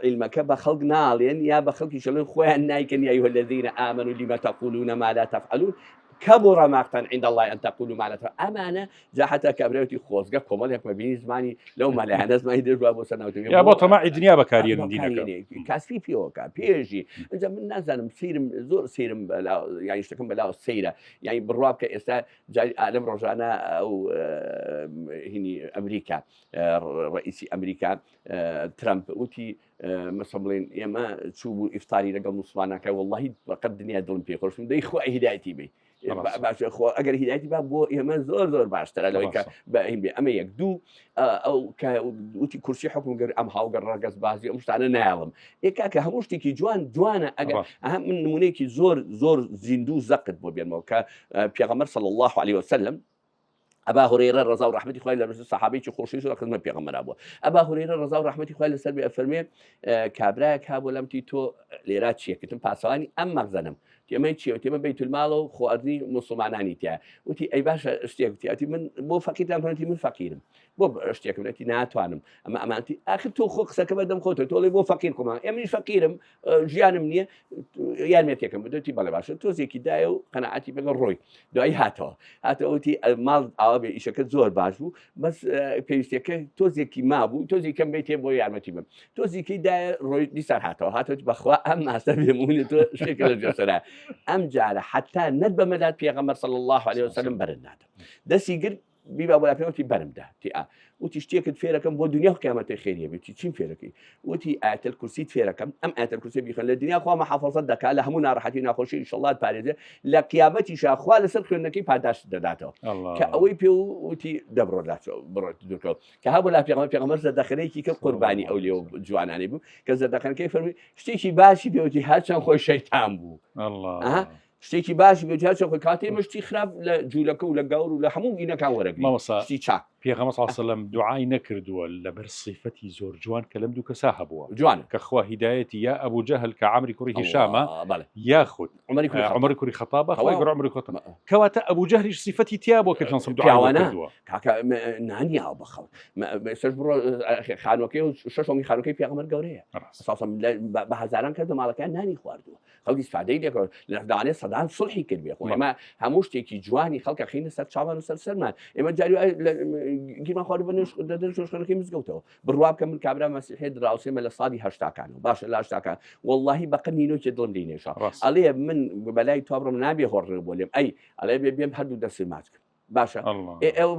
عیلمەکە بە خەڵک ناڵێن یا بە خەڵکی شڵێن خۆیان نایکەن یا أيها الذين آمنوا لما تقولون ما لا تفعلون كبر مقتا عند الله أن تقولوا ما لا تفعلون ئەمانە جا حتا کابراوتی خۆزگە کۆمەڵێک مەبینی زمانی لەو مەلایانە زمانی درێژ بۆ سەر ناوتەوە یا بۆ تەماعی دنیا بەکاریێنن دینەکە کاسپی پێوەکە پێژی ئینجا من نازانم سیرم زۆر سیرم یانی شتەکەم بەلاوە سەیرە یانی بڕوا بکە ئێستا جاری ئالم ڕۆژانە ئەو هینی ئەمریکا ڕئیسی ئەمریکا ترەمپ وتی مەسە بڵێن ئێمە چوو بوو ئیفتاری لەگەڵ مسلمانەکە واللهی بەقەت دنیا دڵم پێ خۆشم دەی خوا هیدایەتی بی باشە خۆ ئەگەر هیدایەتی با بۆ ئێمە زۆر زۆر باشترە لەوەی کە بەین بێ ئەمە یەک دوو ئەو کە وتی کورسی حکوم گەر ئەم هاوگەڕ ڕەگەز بازی ئەم شتانە نایڵم ئێ کاکە هەموو شتێکی جوان جوانە ئەگەر ئەهم من نمونەیەکی زۆر زۆر زیندوو زەقت بۆ بێنمەوە کە پێغەمبەر صلی الله عليه وسلم ئەبا هورەیرە ڕەزا و ڕەحمەتی خوای لەسەر سەحابەیەکی خۆشەویست و لە خزمەت پێغەمبەرا بووە ئەبا هورەیرە ڕەزا و ڕەحمەتی خوای لەسەر بێ ئەفەرمێ کابرایەک هابوو لەمتی تۆ لێرا چییە کتم پاسەوانی ئەم مەخزەنم تێمەی چیە تێمە بەیت الماڵە و خواردنی مسلمانانی تیا وتی ئەی باشە شتێک وتی من بۆ فەقیرتان کردم من فەقیرم بۆ شتێکم نەتی ناتوانم ئەمە ئەمانتی ئاخر تۆ خۆ قسەکە بەدەم خۆتە تۆڵی بۆ فەقیر کۆمان ئێمەش فەقیرم ژیانم نییە یارمەتێکم بدەتی بەڵێ باشە تۆزێکی دایە و قەنەعاتی بەگە ڕۆی دوایی هاتەوە هاتەوەتی ماڵ ئاوا بێ ئیشەکە زۆر باش بوو بەس پێویستەکە تۆزێکی مابوو تۆزی کەم بێتێ بۆ یارمەتی بم تۆزیکی دایە ڕۆی دیسان هاتەوە هاتەوە بەخوا ئەم ماستە بێمونی تۆ شتێکە لە جێسەرا ئەم جارە حتا نەت بە مەلات پێغەمبەر صلی الله عليه وسلم بەرن نادەم دەستی گرت بیبا بۆ لاپێ وتی بەرم دا تی ئا وتی شتێکت فێرەکەم بۆ دنیا و قیامەتێ خێریە بێ وتی چیم فێرەکەی وتی ئایەتەل کورسیت فێرەکەم ئەم ئایەتەل کورسی بیخوێن لە دنیا خوا محافەزەت دەکا لە هەموو ناڕەحەتی و ناخۆشی ئینشەڵڵا پارێزێ لە قیامەتیشا خوا لەسەر خوێندنەکەی پاداشت دەداتەوە کە ئەوەی پێ وتی دەبڕۆ لاچۆ بڕۆ دوورکەوە کە هەبوو لا پێغەمبەر پێغەمبەر زەردەخەنەیەکی کرد قوربانی ئەو لێو جوانانەی بوو کە زەردەخەنەکەی فەرمووی شتێکی باشی پێوتی هەرچەند خۆی شەیتان بوو الله شتێکی باشی بێت هەرچە خۆی کاتێ ئێمە شتی خراپ لە جوولەکە و لە گاور و لە هەموو دینەکان وەرەگرین مامۆستا شتی چاک پێغەمبەر صلی الله علیه و سلم دوعای نەکردووە لەبەر سیفەتی زۆر جوان کە لەم دوو کەسا هەبووە جوانە کە خوا هیدایەتی یا ئەبو جەهل کە عەمری کوڕی هیشامە ئەڵڵا، بەڵێ یاخود عومەری کوڕی خەتاب عومەری کوڕی خەتابە خوای تەواو گەورە عومەری کوڕی خەتاب کەواتە ئەبو جەهلیش سیفەتی تیا بووە کە پێغەمبەر صلی الله علیه و سلم دوعای بۆ پیاوانە کردووە کاکە م- نانی ئاو بە خەڵک م- ئێستاش بڕۆ خانووەکەی و شەش خانووەکەی پێغەمبەر گەورەیە ڕاست صلی الله علیه و سلم لە- بە بە هەزاران کەس لە ماڵەکەیان نانی خواردووە خەڵکی ئیسفادەی لێکرد لە دانێ سەدان سڵحی کرد بێ خۆ ئێمە هەموو شتێکی جوانی خەڵکە خینە سەر چاوان و سەر سەرمان ئێمە جاری گیرمان خوارد بە نوێژخانەکەی مزگەوتەوە بڕوا بکە من کابرا مەسیحی دراوسێمە لە ساڵی هەشتاکانەوە باشە لە هەشتاکان واللهی بەقە نینۆکی دڵم لێی نێشا ئەڵێ من بەلای تۆ بڕم نابێ هۆڕێ بۆ لێم ئەی ئەڵێ بێ بێم هەردوو دەستی ماچ کەم باشە ئەو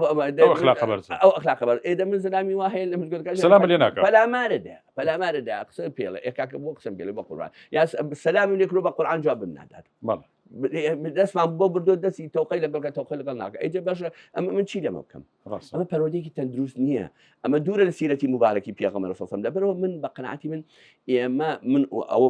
ئەخلاقە بەرزە ئەو ئەخلاقە بەرز ئێ دە من زەلامی وا هەیە لە مزگەوتەکە سەلام لێ ناکا پەلامارە دە پەلامارە دە قسە پێڵێ ئێ کاکە بۆ قسەم پێڵێ بە قوربان یا سەلامم لێ کردو بە قورئان جوابم نادات بەڵێ دەستمان بۆ بردو دەستی تۆقەی لەگەڵ کە تۆقەی لەگەڵ ناکە ئەی جا باشە ئەمە من چی لەمە بکەم ڕاستە ئەمە پەروەردەیەکی تەندروست نییە ئەمە دوورە لە سیرەتی موبارەکی پێغەمبەر صلی الله علیه و سلم لەبەرەوە من بە قەناعەتی من ئێمە من ئەوە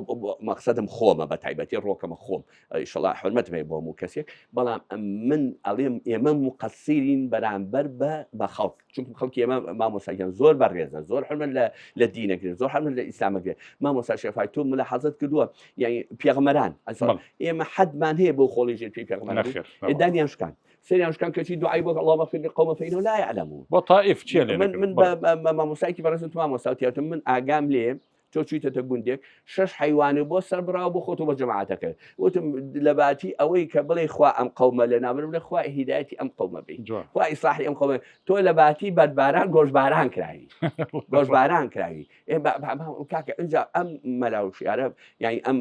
مەقسەدم خۆمە بە تایبەتی ڕۆکەمە خۆم ئیشەڵا حرمەتم هەیە بۆ هەموو کەسێک بەڵام من ئەڵێم ئێمە مقەسیرین بەرامبەر بە بە خەڵک چونکە خەڵکی ئێمە مامۆساگیان زۆر بەڕێزە زۆر حرمەت لە لە دینەگرێت زۆر حرمەت لە ئیسلامەگرێت مامۆسا شێفای تۆ ملاحەزت کردووە یعنی پێغەمبەران بەڵێ. ئێمە حەدمان هەیە بۆ خۆڵی ژێر پێی پێغەمبەران نەخێر دانیان شکان سەریان شکان کەچی دوعای بۆ اللهم اغفر لقوم فإنهم لا يعلمون بۆ تائیف چیە لێ من من نەکرد؟ بە مامۆستایەکی بەڕێزم تو مامۆستا وتیاتم من ئاگام لێ. تۆ چویتەتە گوندێک شەش حەیوانت بۆ سەر بڕاوە بۆ خۆت و بۆ جەماعەتەکەت وتم لەباتی ئەوەی کە بڵێ خوا ئەم قەومە لە نابرم لە خوا هیدایەتی ئەم قەومە بی خوا ئیسلاحی ئەم قەومە تۆ لەباتی بەردباران گۆشباران کراوی گۆشباران کراوی کاکە ئینجا ئەم مەلا و شیارە یعنی ئەم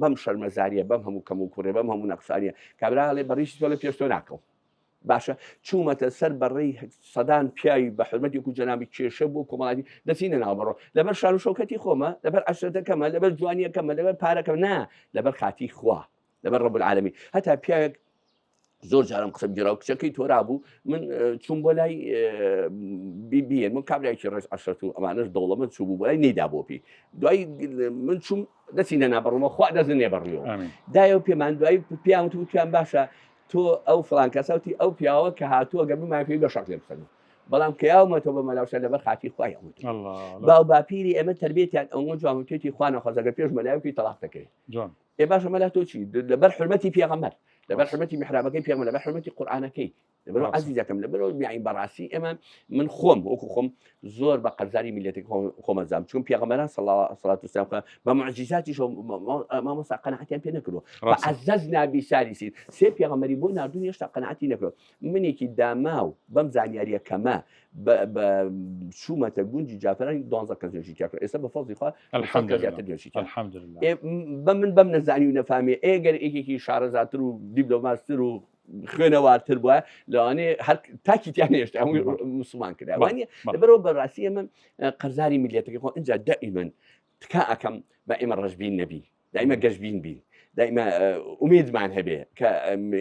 بەم شەرمەزاریە بەم هەموو کەم و کوڕێ بەم هەموو نەقسانیە کابرا هەڵێ بەڕیشی تۆ لە پێش تۆ ناکەم باشە چوومەتە سەر بەڕێی سەدان پیاوی بە حرمەتی و جەنابی کێشە بۆ کۆمەڵاتی دەچینە ناوبڕۆ لەبەر شان و شەوکەتی خۆمە لەبەر عەشرەتەکەمە لەبەر جوانیەکەمە لەبەر پارەکەم نا لەبەر خاتی خوا لەبەر ڕب العالمین هەتا پیاوێک زۆر جارم قسەم گێرا و کچەکەی تۆرا بوو من چوم بۆ لای بیبیێن من کابراایکی ڕێز عەشرەت و ئەمانەش دەوڵەمەند چوو بوو بۆ لای نەیدا بۆ پێی دوای من چوم دەچینە نابڕمە خوا دەست نێ بەڕیەوە دایە و پێمان دوای پیاوت وتیان باشە تۆ ئەو فڵان کەسە وتی ئەو پیاوە کە هاتووە گەر بمایە پێی بە شەق لێ بخەن بەڵام کە یاومەتەوە بە مەلاوشە لەبەر خاتی خوای ئەوت باو باپیری ئێمە تربێتیان ئەوە جوان وتێتی خوا نەخوازەگە پێش مەلاوکی تەلاق دەکەی جوان ئێ باشە مەلا تۆ چی لەبەر حرمەتی پێغەمبەر لەبەر حرمەتی میحرابەکەی پێغەمبەر لەبەر حرمەتی قورئانەکەی لەبەر عەزیزەکەم لەبەر یعنی بەڕاستی ئێمە من خۆم وەکو خۆم زۆر بە قەرزاری میلەتێک خۆمە زام چون پێغەمبەران صلی الله وسلم بە معجزاتیش مامۆستا قەناعەتیان پێ نەکردووە فعززنا بثالث سێ پێغەمبەری بۆ ناردون هێشتا قەناعەتی نەکردووە منێکی داماو بەم زانیاریە کەمە چوومەتە گوندی جافرانی دوانزە کەس نوێژی تیا کرد ئێستا بە فەزڵی خوا زیاتر نوێژی تیا بە من بەم نەزانی و نەفامی ئێگەر یەکێکی شارەزاتر و دیبلۆماستر و خوێنەوارتر بووە لەوانەیە هەر تاکی تیان هێشتا هەمووی مسلمان کرا وانە لەبەرەوە بەڕاستی ئێمە قەرزاری میلەتەکە خۆ ئینجا دائیمەن تکا ئەکەم بە ئێمە ڕەشبین نەبین دائیمە گەشبین بین دائیمە ئومێدمان هەبێ کە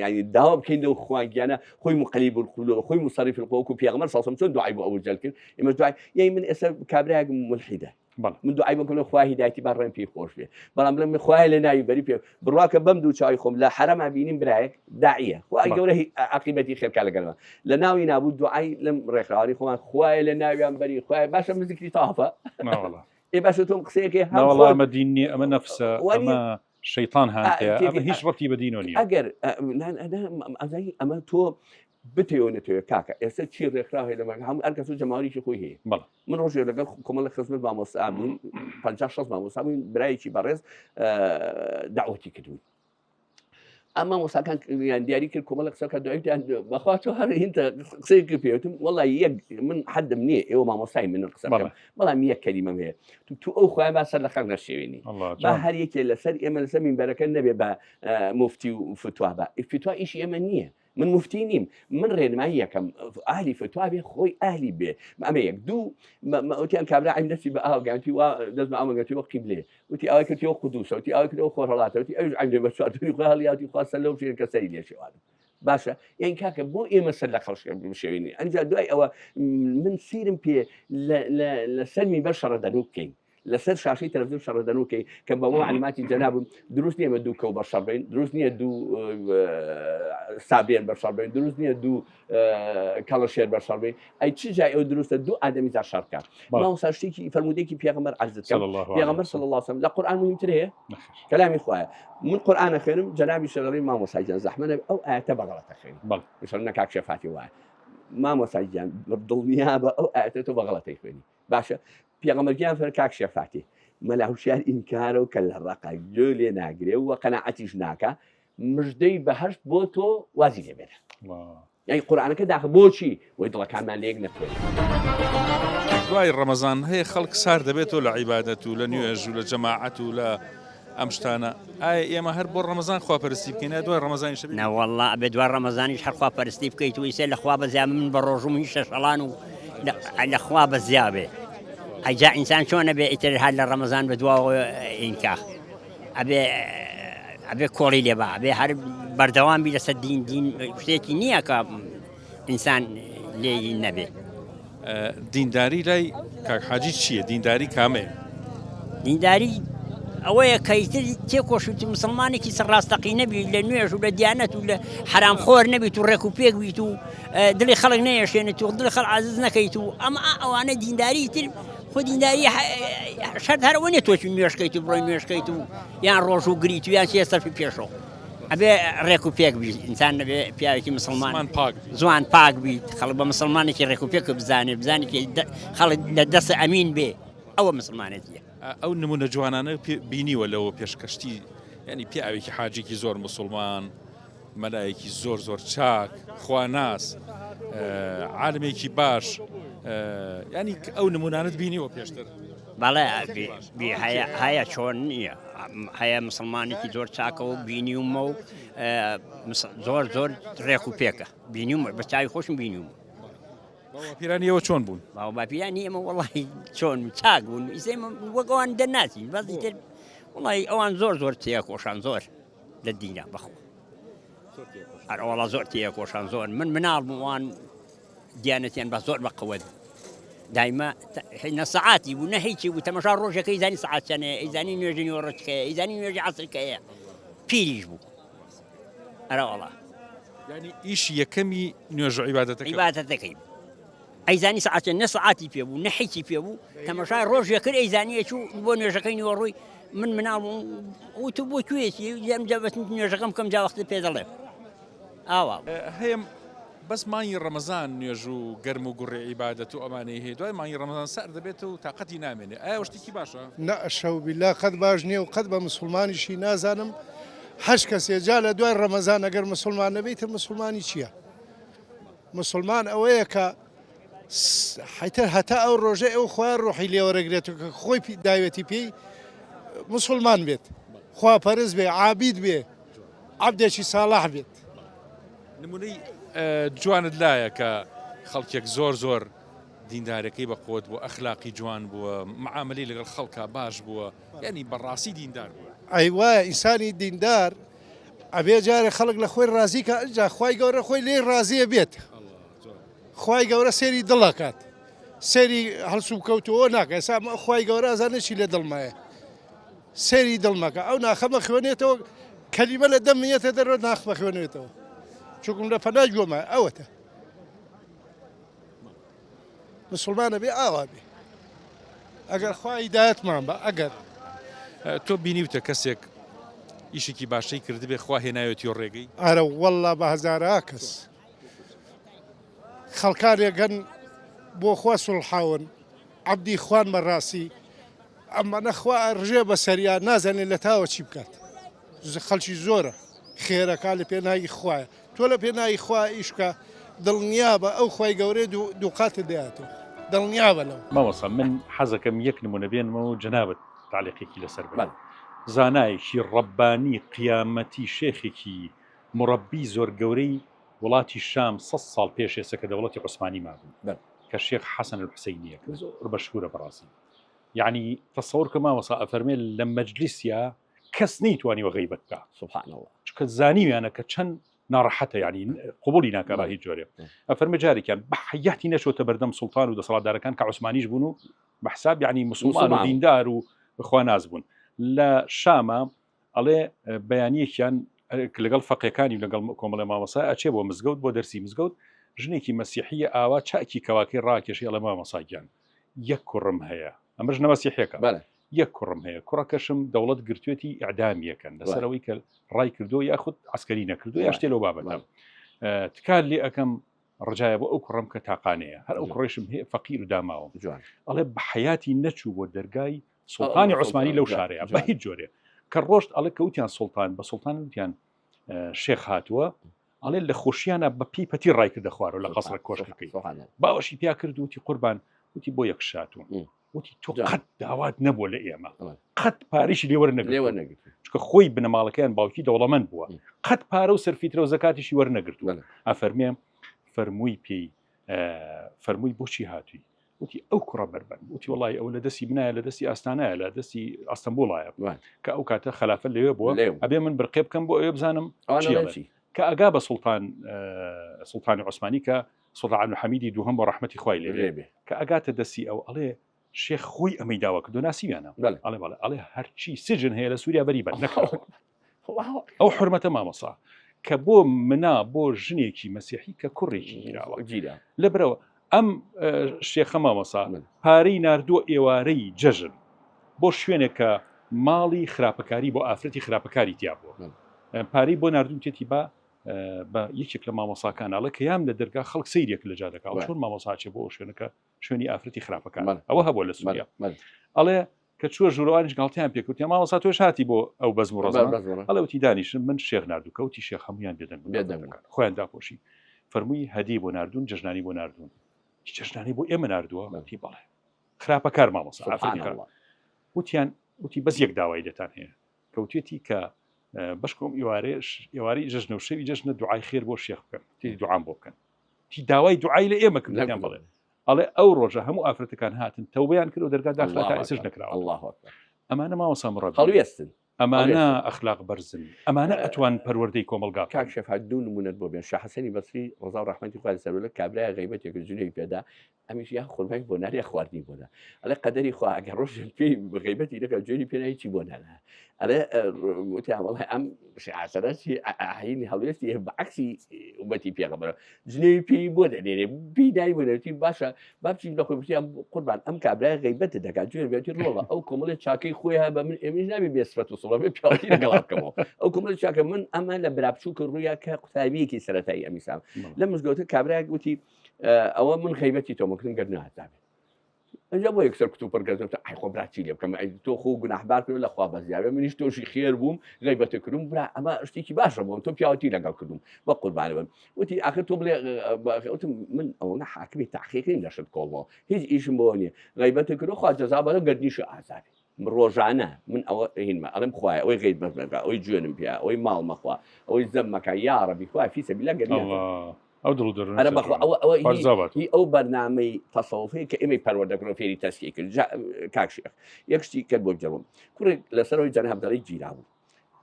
ینی داوا بکەین لەو خواگیانە خۆی مقەلیب القلوب خۆی مصرف القلوب و پێغەمبەر صلی الله علیه و چۆن دوعای بۆ ئەبو جەهل کرد ئێمە دوعای یعنی من ئێستا کابرایەک ملحیدە من دوعای بکەم خوا هیدایەتی با ڕێم پێی خۆش بێ بەڵام بڵێم خوایە لە ناوی بەری پێ بڕواکە بەم دوو چاوی خۆم لە حەرەما بینیم برایەک داعیە خوای گەورە عاقبەتی خێرکا لەگەڵما لە ناوی نابوو دوعای لەم ڕێکخراوانی خۆمان خوایە لە ناویان بەری خوایە باشە من زیکری تافە ئێ باشە تۆم قسەیەکەی هەم وەڵا ئەمە دین نییە ئەمە نەفسە ئەمە شەیتان هاتەیە ئەمە هیچ ڕەتی بە دینەوە نییە ئەگەر ئەزانی ئەمە تۆ بتەوێ نەتەوێ کاکە ئێستا چی ڕێکخراو هەیە لە مەکە هەموو هەر کەس و جەماوەرێکی خۆی هەیە بەڵێ. من ڕۆژێک لەگەڵ کۆمەڵە خزمەت مامۆستا بووین 50 60 مامۆستا بووین برایەکی بەڕێز داوەتی کردوین ئەم مامۆستاکان یان دیاری کرد کۆمەڵە قسە کە دواییان بەخوا تۆ هەر هینتە قسەی کرد پێوتم وەڵی یەک من حەدم نییە ئێوە مامۆستای من قسە بکەم بەڵام یەک کەلیمەم هەیە تو تو ئەو خۆیان با سەر لە خەڵک نەشێوێنی با هەر یەکێ لەسەر ئێمە لەسەر مینبەرەکە نەبێ بە موفتی و فتوا بە فتوا ئیشی ئێمە نییە من موفتی نیم من ڕێنمایی یەکەم ئەهلی فتوا بێ خۆی ئەهلی بێ ئەمە یەک دوو وتیان کابرا عیم دەستی بە ئاو گەیاندی وا دەست بە ئاو گەیاندی وە قیبلێ وتی ئاوای کردی وە قودوسە وتی ئاوای کردەوە خۆرهەڵاتە وتی ئەویش عیم لێ بە چواردەوری خۆی هەڵیاوتی خوا سەر لەو شوێن کە سەری لێ شێوان باشە یان کاکە بۆ ئێمە سەر لە خەڵک بشێوینی ئەنجا دوای ئەوە من سیرم پێ لەسەر مینبەر شەڕە دەنوو بکەین لەسەر شاشەی تەلەفزیۆن شەڕە دەنووکەی کە بە معلوماتی جەنابم دروست نییە بە دوو کەو بە شەڕ بین دروست نییە دوو سابێن بە شەڕ بین دروست نییە دوو کەڵەشێر بە شەڕ بین ئەی چ جای ئەو دروستە دوو ئادەمی زار شەڕ بکات مامۆستا شتێکی فەرموودەیەکی پێغەمبەر عەرزت کەم پێغەمبەر صلی الله علیه وسلم لە قورئان مهمتر هەیە کەلامی خوایە من قورئان ئەخوێنم جەنابی شەڕی مامۆستا گیان زەحمە نەبێ ئەو ئایەتە بە غەڵەت ئەخوێنی بەڵێ ئینشاءالله نە کاک شێفاتی وایە مامۆستا گیان دڵنیابە ئەو ئایەتە تۆ بە غەڵەتەی خوێنی باشە پێغەمبەر گیان فەر کاک شێخ فاتیح مەلا هوشیار ئینکارە و کەللە ڕەقە گوێ لێ ناگرێ و قەناعەتیش ناکا مژدەی بەهەشت بۆ تۆ وازی لێ بێنە یعنی قورئانەکە داخە بۆچی وەی دڵەکانمان لێک نەتوێن. دوای ڕەمەزان هەیە خەڵک سار دەبێتەوە لە عیبادەت و لە نوێژ و لە جەماعەت و لە ئەم شتانە ئایا ئێمە هەر بۆ ڕەمەزان خواپەرستی بکەین یا دوای ڕەمەزانیش ئەبێ؟ نەوەڵڵا ئەبێ دوای ڕەمەزانیش هەر خواپەرستی بکەیت و ئیسێ لە خوا بەزیا من بە ڕۆژوم هیچ شەشەڵان و لە خوا بەزیا بێ ئەجا ئینسان چۆن ئەبێ ئیتر هەر لە ڕەمەزان بە دواوە ئینکا ئەبێ ئەبێ کۆڵی لێ با ئەبێ هەر بەردەوام بی لەسەر دین دین شتێکی نییە کە ئینسان لێی نەبێ. دینداری لای کاک حاجی چییە؟ دینداری کامەیە؟ دینداری ئەوەیە کە ئیتر تێکۆشیت و مسلمانێکی سەر ڕاستەقینە بیت لە نوێژ و لە دیانەت و لە حەرامخۆر نەبیت و ڕێک و پێک بیت و دڵی خەڵک نەیەشێنیت و دڵی خەڵک عازز نەکەیت و ئەمە ئەوانە دینداری تر خۆ دینداری شەرت هەر ئەوە نییە تۆ نوێژکەیت و بڕۆی نوێژکەیت و یان ڕۆژ و گریت و یان چیە سەرفی پێشەوە ئەبێ ڕێک و پێک بیت ئینسان نەبێ پیاوێکی مسلمان زمان پاک بیت. زوان پاک بیت خەڵک بە مسلمانێکی ڕێک و پێک بزانێ بزانێ کە خەڵک لە دەست ئەمین بێ. ئەوە مسلمانێتیە. ئەو نمونە جوانانە بینیوە لەوە پێش کەشتی یانی پیاوێکی حاجێکی زۆر مسوڵمان مەلایەکی زۆر زۆر چاک خواناس عالمێکی باش ینی ئەو نمونانت بینیوە پێشتر بەڵێ هەیە هەیە چۆن نییە هەیە مسلمانێکی زۆر چاکەوە بینیومە و زۆر زۆر ڕێک و پێکە بینیومە بە چاوی خۆشم بینیومە باوباپیرانی ئێوە چۆن بوون؟ باوباپیرانی ئێمە وەڵی چۆن چاک بوون ئیسە ئێمە وەک ئەوان دەرناچین بەس ئیتر وەڵی ئەوان زۆر زۆر تێکۆشان زۆر لە دینە بەخۆ ئەرەوەڵا زۆر تێکۆشان زۆر من مناڵ بووان دیانەتیان بە زۆر بە قوت دایمە نە سەعاتی بوو نە هیچی بوو تەمەشا ڕۆژەکەی زانی سەعات چەنەیە ئەیزانی نوێژی نیوەڕۆچکەیە ئەیزانی نوێژی عەسرکەیە پیریش بوو ئەرەوەڵا یانی ئیشی یەکەمی نوێژ و عیبادەتەکە عیبادەتەکەی بوو ئەیزانی سەعاتێ نە سەعاتی پێ بوو نە حیچی پێ بوو تەمەشای ڕۆژێ کرد ئەیزانی ئەچوو بۆ نوێژەکەی نیوەڕۆی من مناڵ بووم وتو بۆ کوێیەکی لێم جا بەس نوێژەکەم بکەم جا وەختت پێ دەڵێم ئاوا بوو. هەیە بەس مانگی ڕەمەزان نوێژ و گەرم و گوڕی عیبادەت و ئەمانەی هەیە دوای مانگی ڕەمەزان سارد دەبێت و تاقەتی نامێنێ ئایا ئەوە شتێکی باشە؟ نە ئەشەوبیلا قەت باش نیە و قەت بە مسوڵمانیشی نازانم هەش کەسێ جا لە دوای ڕەمەزان ئەگەر مسوڵمان نەبێ ئیتر مسوڵمانی چیە مسوڵمان ئەوەیە کە حیتر هەتا ئەو ڕۆژەی ئەو خۆیان ڕۆحی لێوەرەگرێت و کە خۆی داوێتی پێی مسوڵمان بێت خواپەرست بێ عابید بێ عەبدێکی ساڵح بێت. نمونەی جوانت لایە کە خەڵکێک زۆر زۆر دیندارەکەی بە قوت بووە ئەخلاقی جوان بووە معاملەی لەگەڵ خەڵکا باش بووە یعنی بەڕاستی دیندار بووە. ئەی وایە ئینسانی دیندار ئەبێ جارێ خەڵک لە خۆی ڕازی کە ئەجا خوای گەورە خۆی لێی ڕازیە بێت خوای گەورە سێری دڵ ئەکات سێری هەڵسوکەوتەوە ناکە ئێستا خوای گەورە ئەزانێ چی لە دڵمایە سەیری دڵ مەکە ئەو ناخە مەخوێنێتەوە کەلیمە لە دەم یەتە دەرەوە ناخ مەخوێنێتەوە چونکم لە پەنا گۆمە ئەوەتە مسلمانە بێ ئاوا بێ ئەگەر خوا هیدایەتمان بە ئەگەر تۆ بینیوتە کەسێک ئیشێکی باشەی کردبێ خوا هێناوێتی و ڕێگەی ئەرە واللە بە هەزارا کەس خەڵکانێک هەن بۆ خوا سوڵحاون عەبدی خوان بەڕاستی ئەمانە خوا ئەڕژێ بەسەریا نازانێ لە تاوە چی بکات خەڵکی زۆرە خێرەکە لە پێناوی خوایە تۆ لە پێناوی خوا ئیش بکە دڵنیابە ئەو خوای گەورەی دووقاتت دەیاتەوە دڵنیابە لەوە. مامۆستا من حەزەکەم یەک نمونە بێنمەوە و جەنابت تەعلیقێکی لەسەر بکەی زانایەکی ڕەبانی قیامەتی شێخێکی مورەبی زۆر گەورەی وڵاتی شام سەد ساڵ پێش ئێستا کە دەوڵەتی عوسمانی مابوو کە شێخ حەسەن الحوسەینیە کە زۆر مەشهورە بەڕاستی یعنی تەسەور کە مامۆستا ئەفەرمێ لە مەجلیسیا کەس نەیتوانیوە غیبەت بکا سبحان الله چونکە زانیویانە کە چەند ناڕەحەتە یعنی قبولی ناکا بە هیچ جۆرێ ئەفەرمێ جارێکیان بە حەیاتی نەچۆتە بەردەم سوڵتان و دەسەڵاتدارەکان کە عوسمانیش بوون و بە حساب یعنی مسلمان و دیندار و خواناس بوون لە شامە ئەڵێ بەیانیەکیان لەگەڵ فەقێکانی لەگەڵ کۆمەڵی مامۆسا ئەچێ بۆ مزگەوت بۆ دەرسی مزگەوت ژنێکی مەسیحیە ئاوا چاکی کەواکەی ڕاکێشی ئەڵێ مامۆسا گیان یەک کوڕم هەیە ئەمە ژنە مەسیحیەکە یەک کوڕم هەیە کوڕەکەشم دەوڵەت گرتوێتی ئەعدامیەکەن لەسەرەوەی کە ڕای کردو یاخود عسکەری نەکردو یا شتێ لەو بابەتە تکار لێ ئەەکەم ڕجایە بۆ ئەو کوڕم کە تاقانەیە هەر ئەو کوڕیشم هەیە فەقیر و داماوم ئەڵێ بە حیاتی نەچوو بۆ دەرگای سوڵتانی عوسمانی لەو شارەیە بە هیچ جۆرێ کە ڕۆشت ئەڵێ کەوتیان سوڵتان بە سوڵتان وتیان شێخ هاتووە ئەڵێ لە خۆشیانە بە پێی پەتی ڕای کردە خوارەوە لە قەسرە کۆشکەکەی باوەشی پیا کرد وتی قوربان وتی بۆ یەک شاتوون وتی تۆ قەت داوات نەبووە لە ئێمە قەت پارەیشی لێ وەرنەگرت چونکە خۆی بنەماڵەکەیان باوکی دەوڵەمەند بووە قەت پارە و سەرفیترە و زەکاتیشی وەرنەگرتووە ئەفەرمێ فەرمووی پێی فەرمووی بۆچی هاتووی وتی ئەو کوڕە بەربەن وتی وڵی ئەو لە دەستی منایە لە دەستی ئاستانایە لە دەستی ئەستەمبوڵایە کە ئەو کاتە خەلافە لەوێ بووە ئەبێ من برقێ بکەم بۆ ئەوێ بزانم چی کە ئەگا بە سوڵتان سوڵتانی عوسمانی کە سوڵتان عەبدولحەمیدی دووهەم بۆ ڕەحمەتی خوای لێ بێ کە ئەگاتە دەستی ئەو ئەڵێ شێخ خۆی ئەمەی داوا کردو ناسیویانە ئەڵێ بەڵێ ئەڵێ هەرچی سجن هەیە لە سووریا بەری بەر نەکەوە ئەو حرمەتە مامۆسا کە بۆ منا بۆ ژنێکی مەسیحی کە کوڕێکی گیراوە گیرا لەبرەوە ئەم شێخە مامۆسا پارەی ناردووە ئێوارەی جەژن بۆ شوێنێک کە ماڵی خراپەکاری بۆ ئافرەتی خراپەکاری تیا بووە پارەی بۆ نردوتێتی با. بە یەکێک لە مامۆساکان ئەڵێ کە یام لە دەرگا خەڵک سەیرێک لە جادەکە چۆن مامۆساچێ بۆ شوێنەکە شوێنی ئافرەتی خراپەکان ئەوە هەبووە لە سووریا ئەڵێ کە چووە ژوورەوانیش گاڵتەیان پێکوتیان مامۆستا تۆش هاتی بۆ ئەو بەزم و ڕەزمە ئەڵێ وتی دانیشن من شێخ ناردوو کەوتی شێخ هەمویان بێدەنگ بێدەنگ خۆیان داپۆشی فەرمووی هەدی بۆ ناردوون جەژنانی بۆ ناردوون جەژنانی بۆ ئێمە ناردووە وتی بەڵێ خراپەکار مامۆستا ئافرەتی خراپ وتیان وتی بەس یەک داوای لێتان هەیە کەوتێتی کە بەشکۆم ئێوارێش ئێوارەی جەژنە و شەوی جەژنە دوعای خێر بۆ شێخ بکەن تێ دوعام بۆ بکەن تی داوای دوعای لە ئێمە کردیان بڵێ ئەڵێ ئەو ڕۆژە هەموو ئافرەتەکان هاتن تەوبەیان کرد و دەرگا داخرا تا ئێستاش نەکراوە. اللە اکبر. ئەمانە مامۆستا مڕەبی. هەڵوێستن. ئەمانە ئەخلاق بەرزن. ئەمانە ئەتوان پەروەردەی کۆمەڵگا بکەن. کاک شەفا دوو نموونەت بۆ بێن. شا حەسەنی بەسری ڕەزا و ڕەحمەتی خوای لەسەر بێ لە کابرایە غەیبەتێک کرد جنێوی پێدا ئەمیش یا خورمای بۆ نارد یا خواردنی بۆ نا. ئەڵێ قەدەری خوا ئەگەر ڕۆژێک پێی غەیبەتی نەکا جوێنی پێ نا هیچی بۆ نانا. ئەڵێ وتیان وەڵای ئەم شێعەسەرە چی ئاینی هەڵوێستی بە عەکسی ئومەتی پێغەمبەرە. جنێوی پێی بۆ دەنێرێ پێی دای بۆ دەوتی باشە با بچین لە خۆی بچیان قوربان ئەم کابرای غیبەت دەکات جوێن بێتی ڕۆڵە ئەو کۆمەڵی چاکەی خۆی هە بە من ئێمیش نابی بێسفەت و سڵە بێ پیاوەتی لەگەڵا بکەمەوە ئەو کۆمەڵی چاکە من ئەمە لە برا بچووکە ڕوویا کە قوتابیەکی سەرەتایی ئەمیسام لە مزگەوتە کابراەک وتی ئەوە من غیبەتی تۆمەکردن گەر نازانێت ئەجا بۆ یەکسەر کتوپڕ گەزم ئەی خۆ برا چی لێ بکەم ئەی تۆ خۆ گوناحبار کرد لە خوا بەزیاوێ منیش تۆشی خێر بووم غیبەتە کردم برا ئەمە شتێکی باشە بۆم تۆ پیاوەتی لەگەڵ کردوم بە قوربانە بم وتی ئاخر تۆ بڵێ وتم من ئەوەنە حاکمی تاقیقیم لە شت کۆڵمەوە هیچ ئیشم بۆ نییە غیبەتە کرد خوا جەزا بەرە گەردنیش ئازابێ ڕۆژانە من ئەوە هینمە ئەڵێم خوایە ئەوەی غیبەت مەکە ئەوەی جوێنم پێ ئەوەی ماڵ مەخوا ئەوەی زەم مەکە یاڕەبی خوا فی سەبیل الله گەردنی ئەو دڵ و دەروونە ئەرە بەخوا ئەوە ئەوە هی ئەو بەرنامەی تەسەوفەیە کە ئێمەی پەروەردە کردو فێری تەسکی کرد جا کاک شێخ یەک شتی کرد بۆ جەڵم کوڕێک لەسەرەوەی جەناب دەڵی گیرا بوو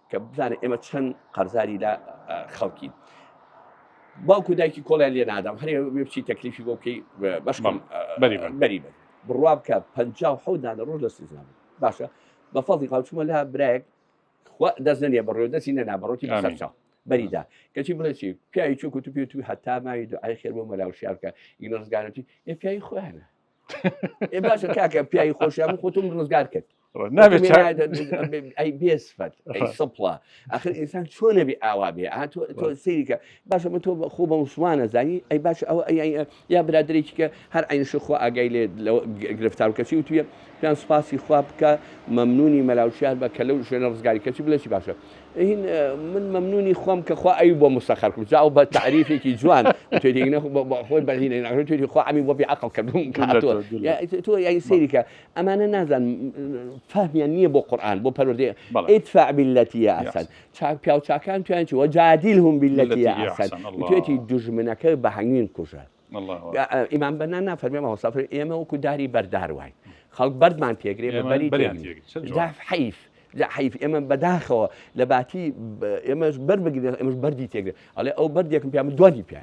کە بزانێ ئێمە چەند قەرزاری لە خەڵکین باوکو دایکی کۆڵیان لێ نادام هەرێ بچی تەکلیفی بۆ بکەی بەشکم بەری بەری بن بڕوا بکە 57 دانە ڕۆژ لە سیزان باشە بە فەزی خاوچوومە لا برایەک خوا دەست نەنێ بەڕێوە دەستی نەنا بەڕۆتی بەسەر چاو بەریدا کەچی بڵێ چی پیاوی چوک و تو پێ تو هەتا ماوی دوعای خێر بۆ مەلا وشیار بکە ئینە ڕزگارەتی ئێ پیاوی خۆیانە ئێ باشە کاکە پیاوی خۆشیان من خۆتم ڕزگار کرد نابێت ئەی بێسفەت ئەی سپڵە ئەخر ئینسان چۆنە بێ ئاوا بێ ئا تۆ تۆ سەیریکە باشە من تۆ خۆ بە مسلمانە زانی ئەی باش ئەوە یا برادێکی کە هەر عینش خۆ ئاگای لێ گرفتار کەچی وتویە پێیان سوپاسی خوا بکە مەمنونی مەلا وشیار بە کە لەو شوێنە ڕزگاری کەچی بڵێ چی باشە هین من مەمنونی خۆم کە خوا ئەوی بۆ مسەخەر کرد جا ئەو بە تەعریفێکی جوان توێتی نە خۆی بەهینە توێتی خوا ئەمی بۆ بێ عەقڵ کردم تۆ یانی سەیری کە ئەمانە نازان فهمیان نییە بۆ قورئان بۆ پەروەردەی ادفع بالتي هي احسن چاک پیاو چاکان تویان چی وجادلهم بالتي هي احسن توێتی دوژمنەکە بە هەنگوین کوژە ئیمام بەنا نافەرمێ مامۆستا فەرمی ئێمە وەکو داری بەردار واین خەڵک بەردمان تێگرێ بە بەری تێگرین حەیف حەیف ئێمە بەداخەوە لە باتی ئێمەش بەر بگرێت ئێمەش بەردی تێگرێت ئەڵێ ئەو بەردێکم پێ من دوانی پێ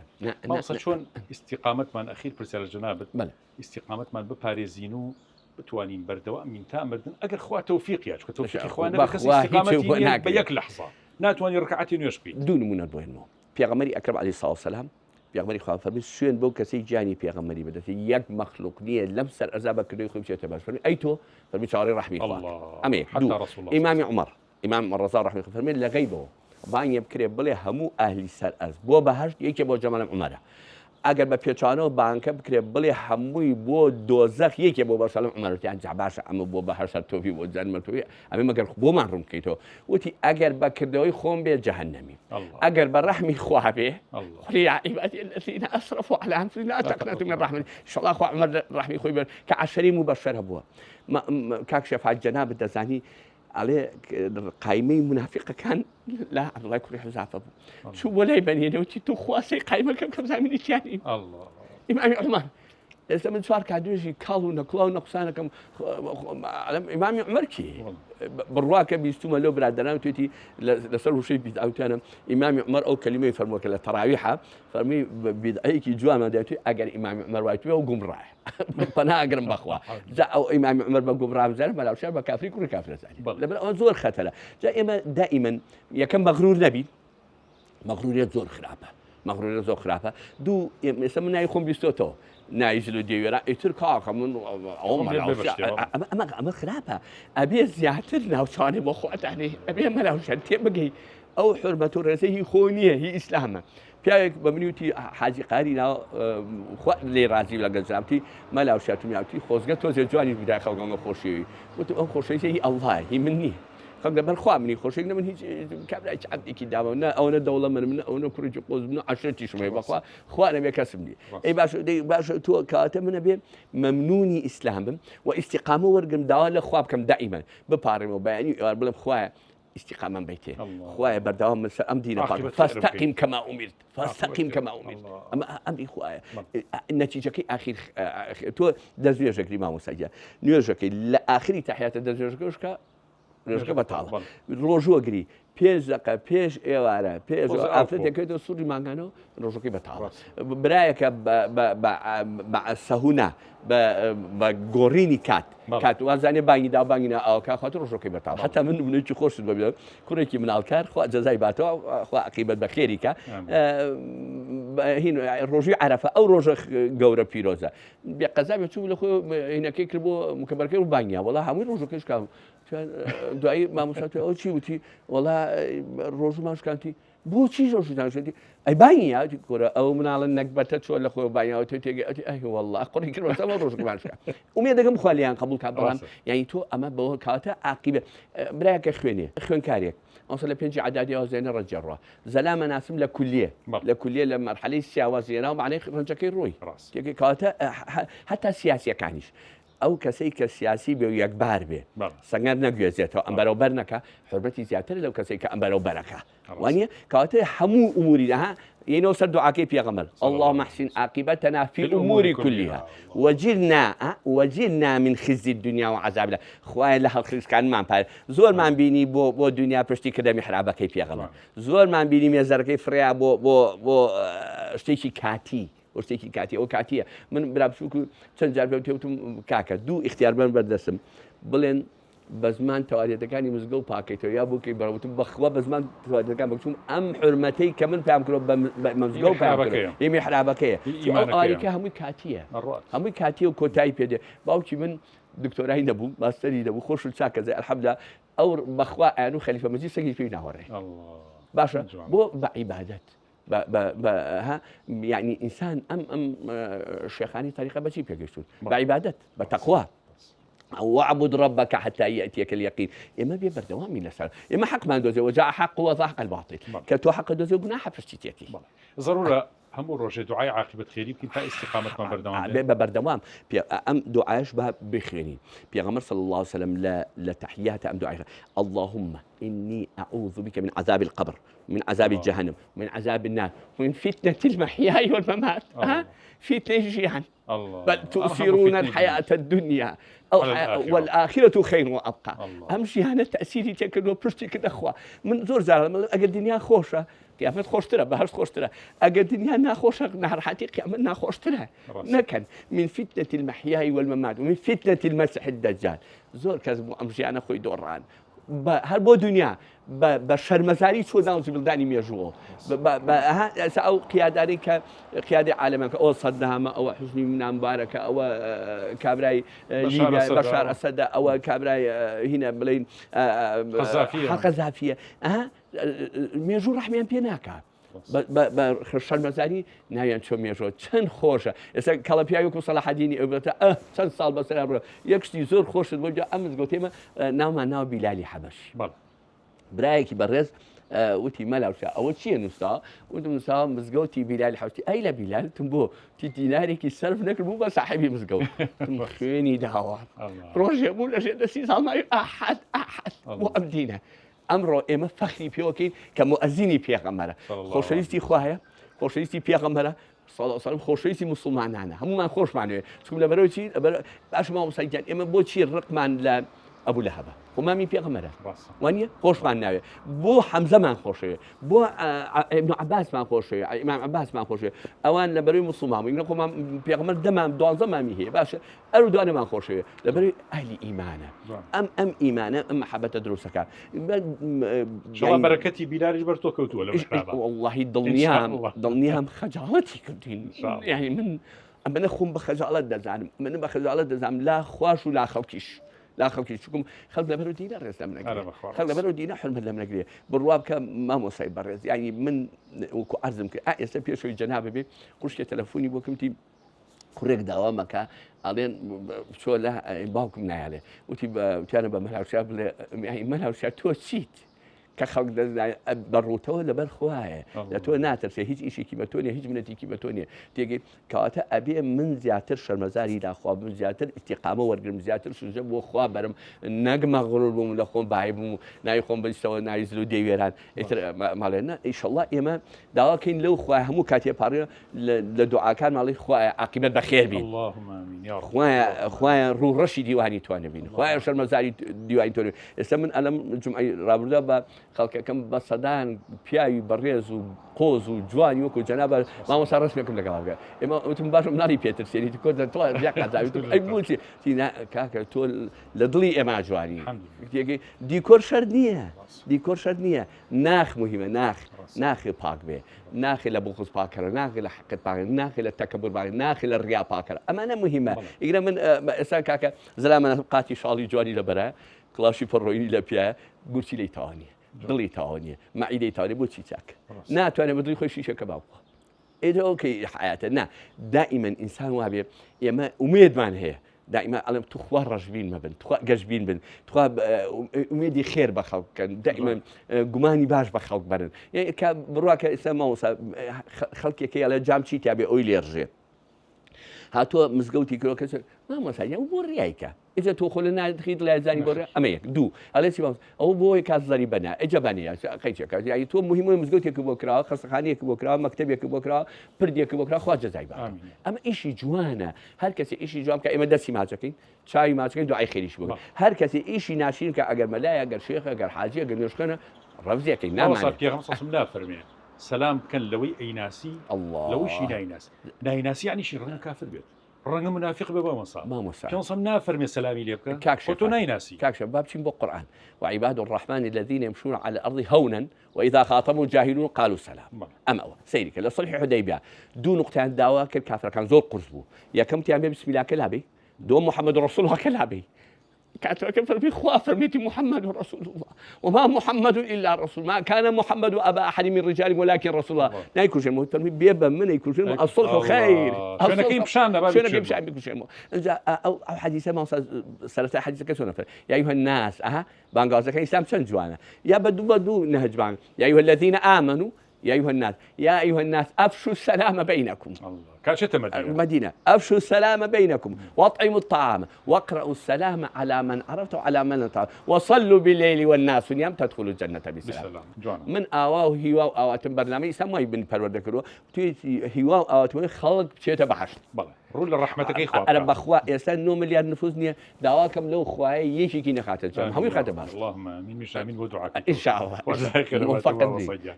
مامۆستا چۆن ئیستیقامەتمان ئەخیر پرسیار لە جەنابت ئیستیقامەتمان بپارێزین و بتوانین بەردەوامین تا مردن ئەگەر خوا تەوفیق یا چونکە تەوفیقی خوا نەبێ کەس ئیستیقامەتی نییە بە یەک لەحزە ناتوانانی ڕکعەتی نوێژ بکەیت دوو نمونەت بۆ هێنمەوە پێغەمبەری ئەکرەم عەلەیهی سڵاو سەلام پێغەمبەری خوا فەرمی سوێن بەو کەسەی گیانی پێغەمبەری بەدەستی یەک مەخلوق نییە لەم سەر ئەرزا بە کردەوەی خۆی بچێتە بەهەشت فەرمی ئەی تۆ فەرمی چاوەڕێی ڕەحمی خوا ئەمە یەک دوو ئیمامی عومەر ئیمام عومەر ڕەزا ڕەحمی خوا فەرمی لە غەیبەوە بانگێ بکرێ بڵێ هەموو ئەهلی سەر ئەرز بۆ بەهەشت یەکێ بۆ جەمەلم عومەرە ئەگەر بە پێچانەوە بانکە بکرێ بڵێ هەمووی بۆ دۆزەخ یەکێ بۆ بەرسەلم عومەر وتیان جا باشە ئەمە بۆ بەهەشت هەر تۆفی بۆ جەنمە تۆفی ئەمە مەگەر بۆمان ڕوون بکەیتەوە وتی ئەگەر بە کردەوەی خۆم بێ جەهەنەمی ئەگەر بە ڕەحمی خوا بێ قل يا عبادي الذين اسرفوا على انفسهم لا تقنطوا من رحمة ان شاء الله خوا عمر ڕەحمی خۆی بێت کە عەشەری مبەشەرە بووە کاک شەفاعت جەنابت دەزانی ئەڵێ قایمەی منافقەکان لە عەبدوڵای کوڕی حوزافە بوو چوو بۆ لای بەنیێنە وتی تو خوا سەی قایمەکەم کە بزانم چیانی ئیمامی عومەر ئێستا من چوار کات نوێژی کاڵ و نەکڵاو نەقسانەکەم ئیمامی عومەر کی بڕوا کە بیستومە لەو برادەران توێتی لەسەر وشەی بیدعوتیانە ئیمامی عومەر ئەو کەلیمەی فەرمووە کە لە تەراویحە فەرمی بیدعەیەکی جوانمان دەوتی ئەگەر ئیمامی عومەر وای توێ و گومڕایە پەنا ئەگرم بەخوا جا ئەو ئیمامی عومەر بە گومڕا بزانە مەلاوشار بە کافری کوڕی کافرە زانی لەبەر ئەوە زۆر خەتەرە جا ئێمە دائیمەن یەکەم مەغرور نەبین مەغروریەت زۆر خراپە مەغروریەت زۆر خراپە دوو ئێستا من ناوی خۆم بیستۆتەوە ناوی زل و دێوێرا ئیتر کاکە من ئەمە ئەمە خراپە ئەبێ زیاتر ناوچوانێ بۆ خۆتانی ئەبێ مەلاوشەن تێ بگەی. ئەو حورمەت و ڕێزە هی خۆ نییە هی ئیسلامە پیاوێک بە منی وتی حاجی قاری ناو خوا لێ ڕازی لەگەڵ جنابتی مەلا و شاتم یاوتی خۆزگە تۆزێ جوانیش بدای خەڵک ئەوەندە خۆشیەوی وتم ئەو خۆشەویستیە هی ئەڵڵایە هی من نییە خەڵک لەبەر خوا منی خۆشەویست نە من هیچ کابرای چ عەبدێکی داوە نە ئەوەنە دەوڵەمەنم نە ئەوەنە کوڕێکی قۆزم نە عەشرەتیشم هەیە بەخوا خوا نەبێ کەسم نییە ئەی باشە دەی باشە تۆ کەواتە من ئەبێ مەمنونی ئیسلام بم و ئیستیقامە وەرگرم داوا لە خوا بکەم دائیمەن بپاڕێمەوە بەیانی و ئێوار بڵێم خوایە ئیستیقامەم بەیتێ خوایە بەردەوام من سەر ئەم دینە پاک فاستقیم کما امرت فاستقیم کما امرت ئەمە ئەمری خوایە نەتیجەکەی ئاخیر تۆ دەست نوێژەکەی مامۆستا گیان نوێژەکەی لە ئاخری تەحیاتە دەست نوێژەکەشکە نوێژەکە بەتاڵە ڕۆژوە گری پێش دقە پێش ئێوارە پێش ئافرەتێکێتەوە سوڕی مانگانەوە ڕۆژەکەی بەتاڵە برایەکە بە سەهونا بە گۆڕینی کات کات وازانێ بانگی دا بانگی نا ئاوکا خاتر ڕۆژەکەی بەتاڵ حتا من نمونەیەکی خۆشت بەبێ کوڕێکی مناڵکار خوا جەزای باتەوە خوا عقیبەت بە خێری کە هین ڕۆژی عەرەفە ئەو ڕۆژە گەورە پیرۆزە بێ قەزا بێ چوو لە خۆ هینەکەی کرد بۆ مکەبەرەکەی و بانگیا وەڵا هەمووی ڕۆژەکەش کا دوایی مامۆستا ئەو چی وتی وەڵا ڕۆژومان شکانتی بۆچی ڕۆژوتان شکاندی ئەی بانگی یا کورە ئەو مناڵە نەگبەتە چۆن لە خۆی بانیاوە تۆ تێگە ئەتی ئەه والله قڕی کرد بەسەر ڕۆژەکەمان شکا ئومێد دەکەم خوا لێیان قبوڵ کا بەڵام یعنی تۆ ئەمە بەوە کاتە عاقیبە برایەکە خوێنێ خوێنکارێک ئەوسا لە پێنجی عەدادی وازێنە ڕەنجە ڕوا زەلامە ناسم لە کولیە لە کولیە لە مەرحەلەی سیاوازێنا و معنی ڕەنجەکەی ڕۆی تێگەی کاتە هەتا سیاسیەکانیش ئەو کەسەی کە سیاسی بێ و یەکبار بێ سەنگەر نەگوێزێتەوە ئەمبەرەو بەر نەکا حورمەتی زیاترە لەو کەسەی کە ئەمبەرەو بەرەکا وانە کەواتە هەموو ئوموری ها یەینەوە سەر دوعاکەی پێغەمبەر اللهم احسن عاقبتنا في الامور كلها وجرنا وجرنا من خزي الدنيا وعذاب خوایە لە هەڵخلیسکانمان پار زۆرمان بینی بۆ بۆ دنیا پشتی کردە میحرابەکەی پێغەمبەر زۆرمان بینی مێزەرەکەی فڕیا بۆ بۆ بۆ شتێکی کاتی بۆ شتێکی کاتی ئەوە کاتیە من برا بچووک و چەند جار پێم تێوتم کاکە دوو ئیختیار بەن بەردەسم بڵێن بە زمان تەوالێتەکانی مزگەوت پاکەیتەوە یا بۆکەی بەڕوتم بەخوا بە زمان تەوالێتەکان بەچوم ئەم حرمەتەی کە من پێم کرۆ بە مزگەوت پێم کرۆ ئی میحرابەکەیە ئەوانیکە هەمووی کاتیە هەمووی کاتیە و کۆتایی پێدێ باوکی من دکتۆرای نەبوو ماستەری نەبوو خۆش و چاکە زای الحمدلله ئەو بەخوا ئەیان و خەلیفە مەجید سەگی پێی ناوەڕێ باشە بۆ بە عیبادەت بە بە بە ها یعنی ئینسان ئەم ئەم شێخانی تەریقە بەچی پێگەشتون بە عیبادەت بە تەقوا وعبد ربك حتى يأتيك اليقين ئێمە بێ بەردەوامی لەسەر ئێمە حەقمان دۆزێ وجاء حق وزهق الباطل کە تۆ حەق دۆزێ گوناحە پشتیتێتی ضرورە هەموو ڕۆژێ دوعای عاقبەت خێری بکەین تا ئیستیقامەتمان بەردەوام بێ بە بەردەوام ئەم دوعاش با بخوێنین پێغەمبەر صلی الله عليه وسلم لە لە تحیات ئەم دوعای اللهم إني أعوذ بك من عذاب القبر من عذاب جهنم من عذاب النار من فتنة المحيا والممات ها فتنة ژیان بل تؤثرون الحياة الدنيا أو والآخرة خير وأبقى ئەم ژیانە تەسیری تێکردووە پشتی کردە خوا من زۆر جار ئەگەر دنیا خۆشە قیامەت خۆشترە بەهەشت خۆشترە ئەگەر دنیا ناخۆشە ناڕەحەتی قیامەت ناخۆشترە نەکەن من فتنة المحيا والممات ومن فتنة المسيح الدجال زۆر کەس بۆ ئەم ژیانە خۆی دۆڕان هەر بۆ دنیا بە شەرمەزاری چوە ناو زبڵدانی مێژووەوە ئێستا ئەو قیادانەی کە قیادی عالەمە کە ئەوە سەدامە ئەوە حوسنی نامبارەکە ئەوە کابرای بەشار ئەسەدە ئەوە کابرای هینە بڵین قەزافیە مێژوو ڕەحمیان پێ ناکات بە شەرمەزاری ناویان چۆ مێژۆ چەند خۆشە ئێستا کەڵە پیاوی وەکو سەلاحەدینی ئەوبێتە ئە چەند ساڵ بەسەر بڕۆ یەک شتی زۆر خۆشت بۆ ئەم مزگەوتێمە ناومان ناو بیلالی حەبەشی برایەکی بەڕێز وتی مەلاوشا ئەوە چییە نووسا وتم نووسا مزگەوتی بیلالی حوتی ئەی لە بیلال تم بۆ تی دینارێکی سەرف نەکرد بوو بە ساحبی مزگەوت خوێنی داوە ڕۆژێ بوو لە ژێر دەستی زاڵمای ئاحد ئاحد بۆ ئەم دینە ئەمڕۆ ئێمە فەخری پێوەکەین کە موئەزینی پێغەمبەرە، خۆشەویستی خوایە، خۆشەویستی پێغەمبەرە صلی الله علیه وسلم، خۆشەویستی موسڵمانانە، هەموومان خۆشمانەوێ، چونکە لەبەرەوەی چی؟ لەبەر باش مامۆستا گیان ئێمە بۆچی ڕقمان لە ئەبو لەهەبە؟ خۆ مامی پێغەمبەرە، وانییە؟ خۆشمان ناوێ، بۆ حەمزەمان خۆشەوێ، بۆ ابن عباسمان خۆشەوێ، ئیمام عباسمان خۆشەوێ، ئەوان لەبەرەوەی موسڵمان بووین، خۆ پێغەمبەر دەمام دوانزە مامی هەیە، باشە ئەرو دوانەمان خۆشەوێ لەبەرەوەی ئەهلی ئیمانە ئەم ئەم ئیمانە ئەم محەبەتە دروستەکە بەرەکەتی بیلاریش بەر تۆ کەوتووە لە واللهی دڵنیام دڵنیام خەجاڵەتی کردین یعنی من ئەمنە خۆم بە خەجاڵەت دەزانم من بە خەجاڵەت دەزانم لا خوش و لا خەڵکیش. لا خەڵکی چکم خەڵک لەبەر دینە ڕێز لەم نەگرێ خەڵک لەبەر دینە حرمەت لەم نەگرێ بڕوا بکە مامۆسای بەڕێز یعنی من وەکو عەرزم کرد ئا ئێستا پێشەوەی جەنابە بێ خوشکێ تەلەفۆنی بۆ کمتی کوڕێک داوا مەکە ئەڵێن بچۆ لە باوکم نایەڵێ وتی وتیانە بە مەلاوشیا بڵێ مەلاوشیا تۆ چیت؟ کە خەڵک بە ڕووتەوە لەبەر خوایە لە تۆ ناترسێ هیچ ئیشێکی بە تۆ نیە هیچ منەتێکی بە تۆ نیە تێگەی کەواتە ئەبێ من زیاتر شەرمەزاری لاخوا بم زیاتر ئیستیقامە وەرگرم زیاتر سوژە بۆ خوا بەرم نەک مەغرور بووم لە خۆم بای بووم و ناوی خۆم بەیستەوە ناوی زل و دێوێران ئیتر ماڵێ نە ئیشەڵڵا ئێمە داواکەین لەو خوای هەموو کاتێ پاڕێ لە دوعاکان ماڵی خوایە عاقبەت بەخێر بین خوایە خوایە ڕووڕەشی دیوانی تۆ نەبین خوایە شەرمەزاری دیوانی تۆ ئێستا من ئەلم جمعی ڕابردووە بە خەڵکەکەم بە سەدان پیاوی بەڕێز و قۆز و جوانی وەکو جەنابە مامۆستا ڕسمێکم لەگەڵ بکە ئێمە وتم باشە مناڵی پێترسێنی تۆ کۆ تۆ قازاوی ئەی بۆچی تینا کاکە تۆ لە دڵی ئێمە جوانی دیکۆر شەرت نییە دیکۆر شەرت نییە ناخ مهمە ناخ ناخێ پاک بێ ناخێ لە بغز پاکەرە ناخێ لە حقت پاک ناخێ لە تەکەبور پاک ناخێ لە ڕیا پاکەرە ئەمانە مهمە ئیگرە من ئێستا کاکە زلامە قاتی شاڵی جوانی لەبەرە کڵاشی پڕۆینی لە پیایە گورچی لی تاوانیە دڵی تاوانیە مەعیدەی تاوانیە بۆچی چاک ناتوانێت بە دڵی خۆی شیشە کەباب بخوا ئێ ئۆکەی حیاتە نا دائیمەن ئینسان وابێ ئێمە ئومێدمان هەیە دائیما ئەڵێم توخوا ڕەشبین مەبن تخوا گەشبین بن تخوا ئومێدی خێر بە خەڵک بکەن دائیما گومانی باش بە خەڵک بەرن کە بڕوا کە ئێستا مامۆستا خەڵکێکی ئەڵێ جام چی تیاابێ ئەوی لێڕژێ هاتووە مزگەوتی کرۆ کەس مامۆستا یان بۆ ڕیایکە ئیجا تۆ خۆ لە ناخی دڵیا زانی بۆ ڕیا ئەمە یەک دوو ئەڵێ چی مامۆستا ئەوە بۆ کاس زەری بەنا ئیجا بەنەیە قەیچەکە یانی تۆ مهمە مزگەوتێک بۆ کراوە خەستەخانەیەک بۆ کراوە مەکتەبێک بۆ کراوە پردێک بۆ کراوە خوا جەزای بات ئەمە ئیشی جوانە هەر کەسێ ئیشی جوان بکە ئێمە دەستی ماچەکەین چاوی ماچەکەین دوعای خێریش بکەین هەر کەسێ ئیشی ناشرین کە ئەگەر مەلایە ئەگەر شێخە ئەگەر حاجیە ئەگەر نوێژخوێنە ڕەفزیەکەین مامۆستا نامانێ پێغەمبەر صلی اللە علیه و سلم نافەرمێ سەلام بکەن لەوەی ئەیناسی لەوەیشی نایناسی نایناسی یعنی چی ڕەنگە کافر بێت ڕەنگە منافق بێ مامۆستا مامۆستا پێغەمبەر صلی اللە نافەرمێ سەلامی لێ بکە کاک خۆ تۆ شێخ نایناسی کاک شێخ با بچین بۆ قورئان وعباد الرحمن الذين يمشون على الأرض هونا وإذا خاطبهم الجاهلون قالوا سلام ئەم ئەوە سەیری کە لە صلح حدەیبیە دوو نقطەیان داوا کرد کافرەکان زۆر قورس بوو یەکەم تیان بێ بسم الله کە لابێ دووەم محمد رسول الله کە لابێ کاتەکە فەرمی خوا فەرمیتی محمد رسول الله وما محمد إلا رسول ما كان محمد أبا أحد من رجال ولكن رسول الله نایکوژێن فەرمی بێ بە منەی کوژێن الصلح خير شوێنەکەی پیشان دەبا شوێنەکەی پیشان بکوژێن ئینجا ئەو ئەو حەدیثە مامۆستا سەرەتای حەدیثەکە چۆنە فەرمی یا أيها الناس ئەها بانگازەکە ئیسلام چەند جوانە یا بە دوو بە دوو نەهج بانگ یا أيها الذين آمنوا يا أيها الناس يا أيها الناس أفشوا السلام بينكم کاچێتە مدينة مدينة أفشوا السلام بينكم وأطعموا الطعام واقرأوا السلام على من عرفت وعلى من لم تعرف وصلوا بالليل والناس نيام تدخلوا الجنة بسلام من ئاوا و هیوا و ئاواتم بەرنامەی ئیسلام وای بن پەروەردە کردووە هیوا و ئاواتم خەڵک بچێتە بەهەشت بەڵێ ڕوو لە ڕەحمەتەکەی خوا ئەرە بەخوا ئێستا 9 ملیار نفوس نییە داواکەم لەو خوایە یەکێکی نەخاتە جەم هەمووی خاتە باش اللهم آمین میش آمین بۆ دوعاکەی ان شاء الله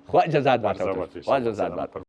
خوا جزات باتەوە خوا جزات باتەوە.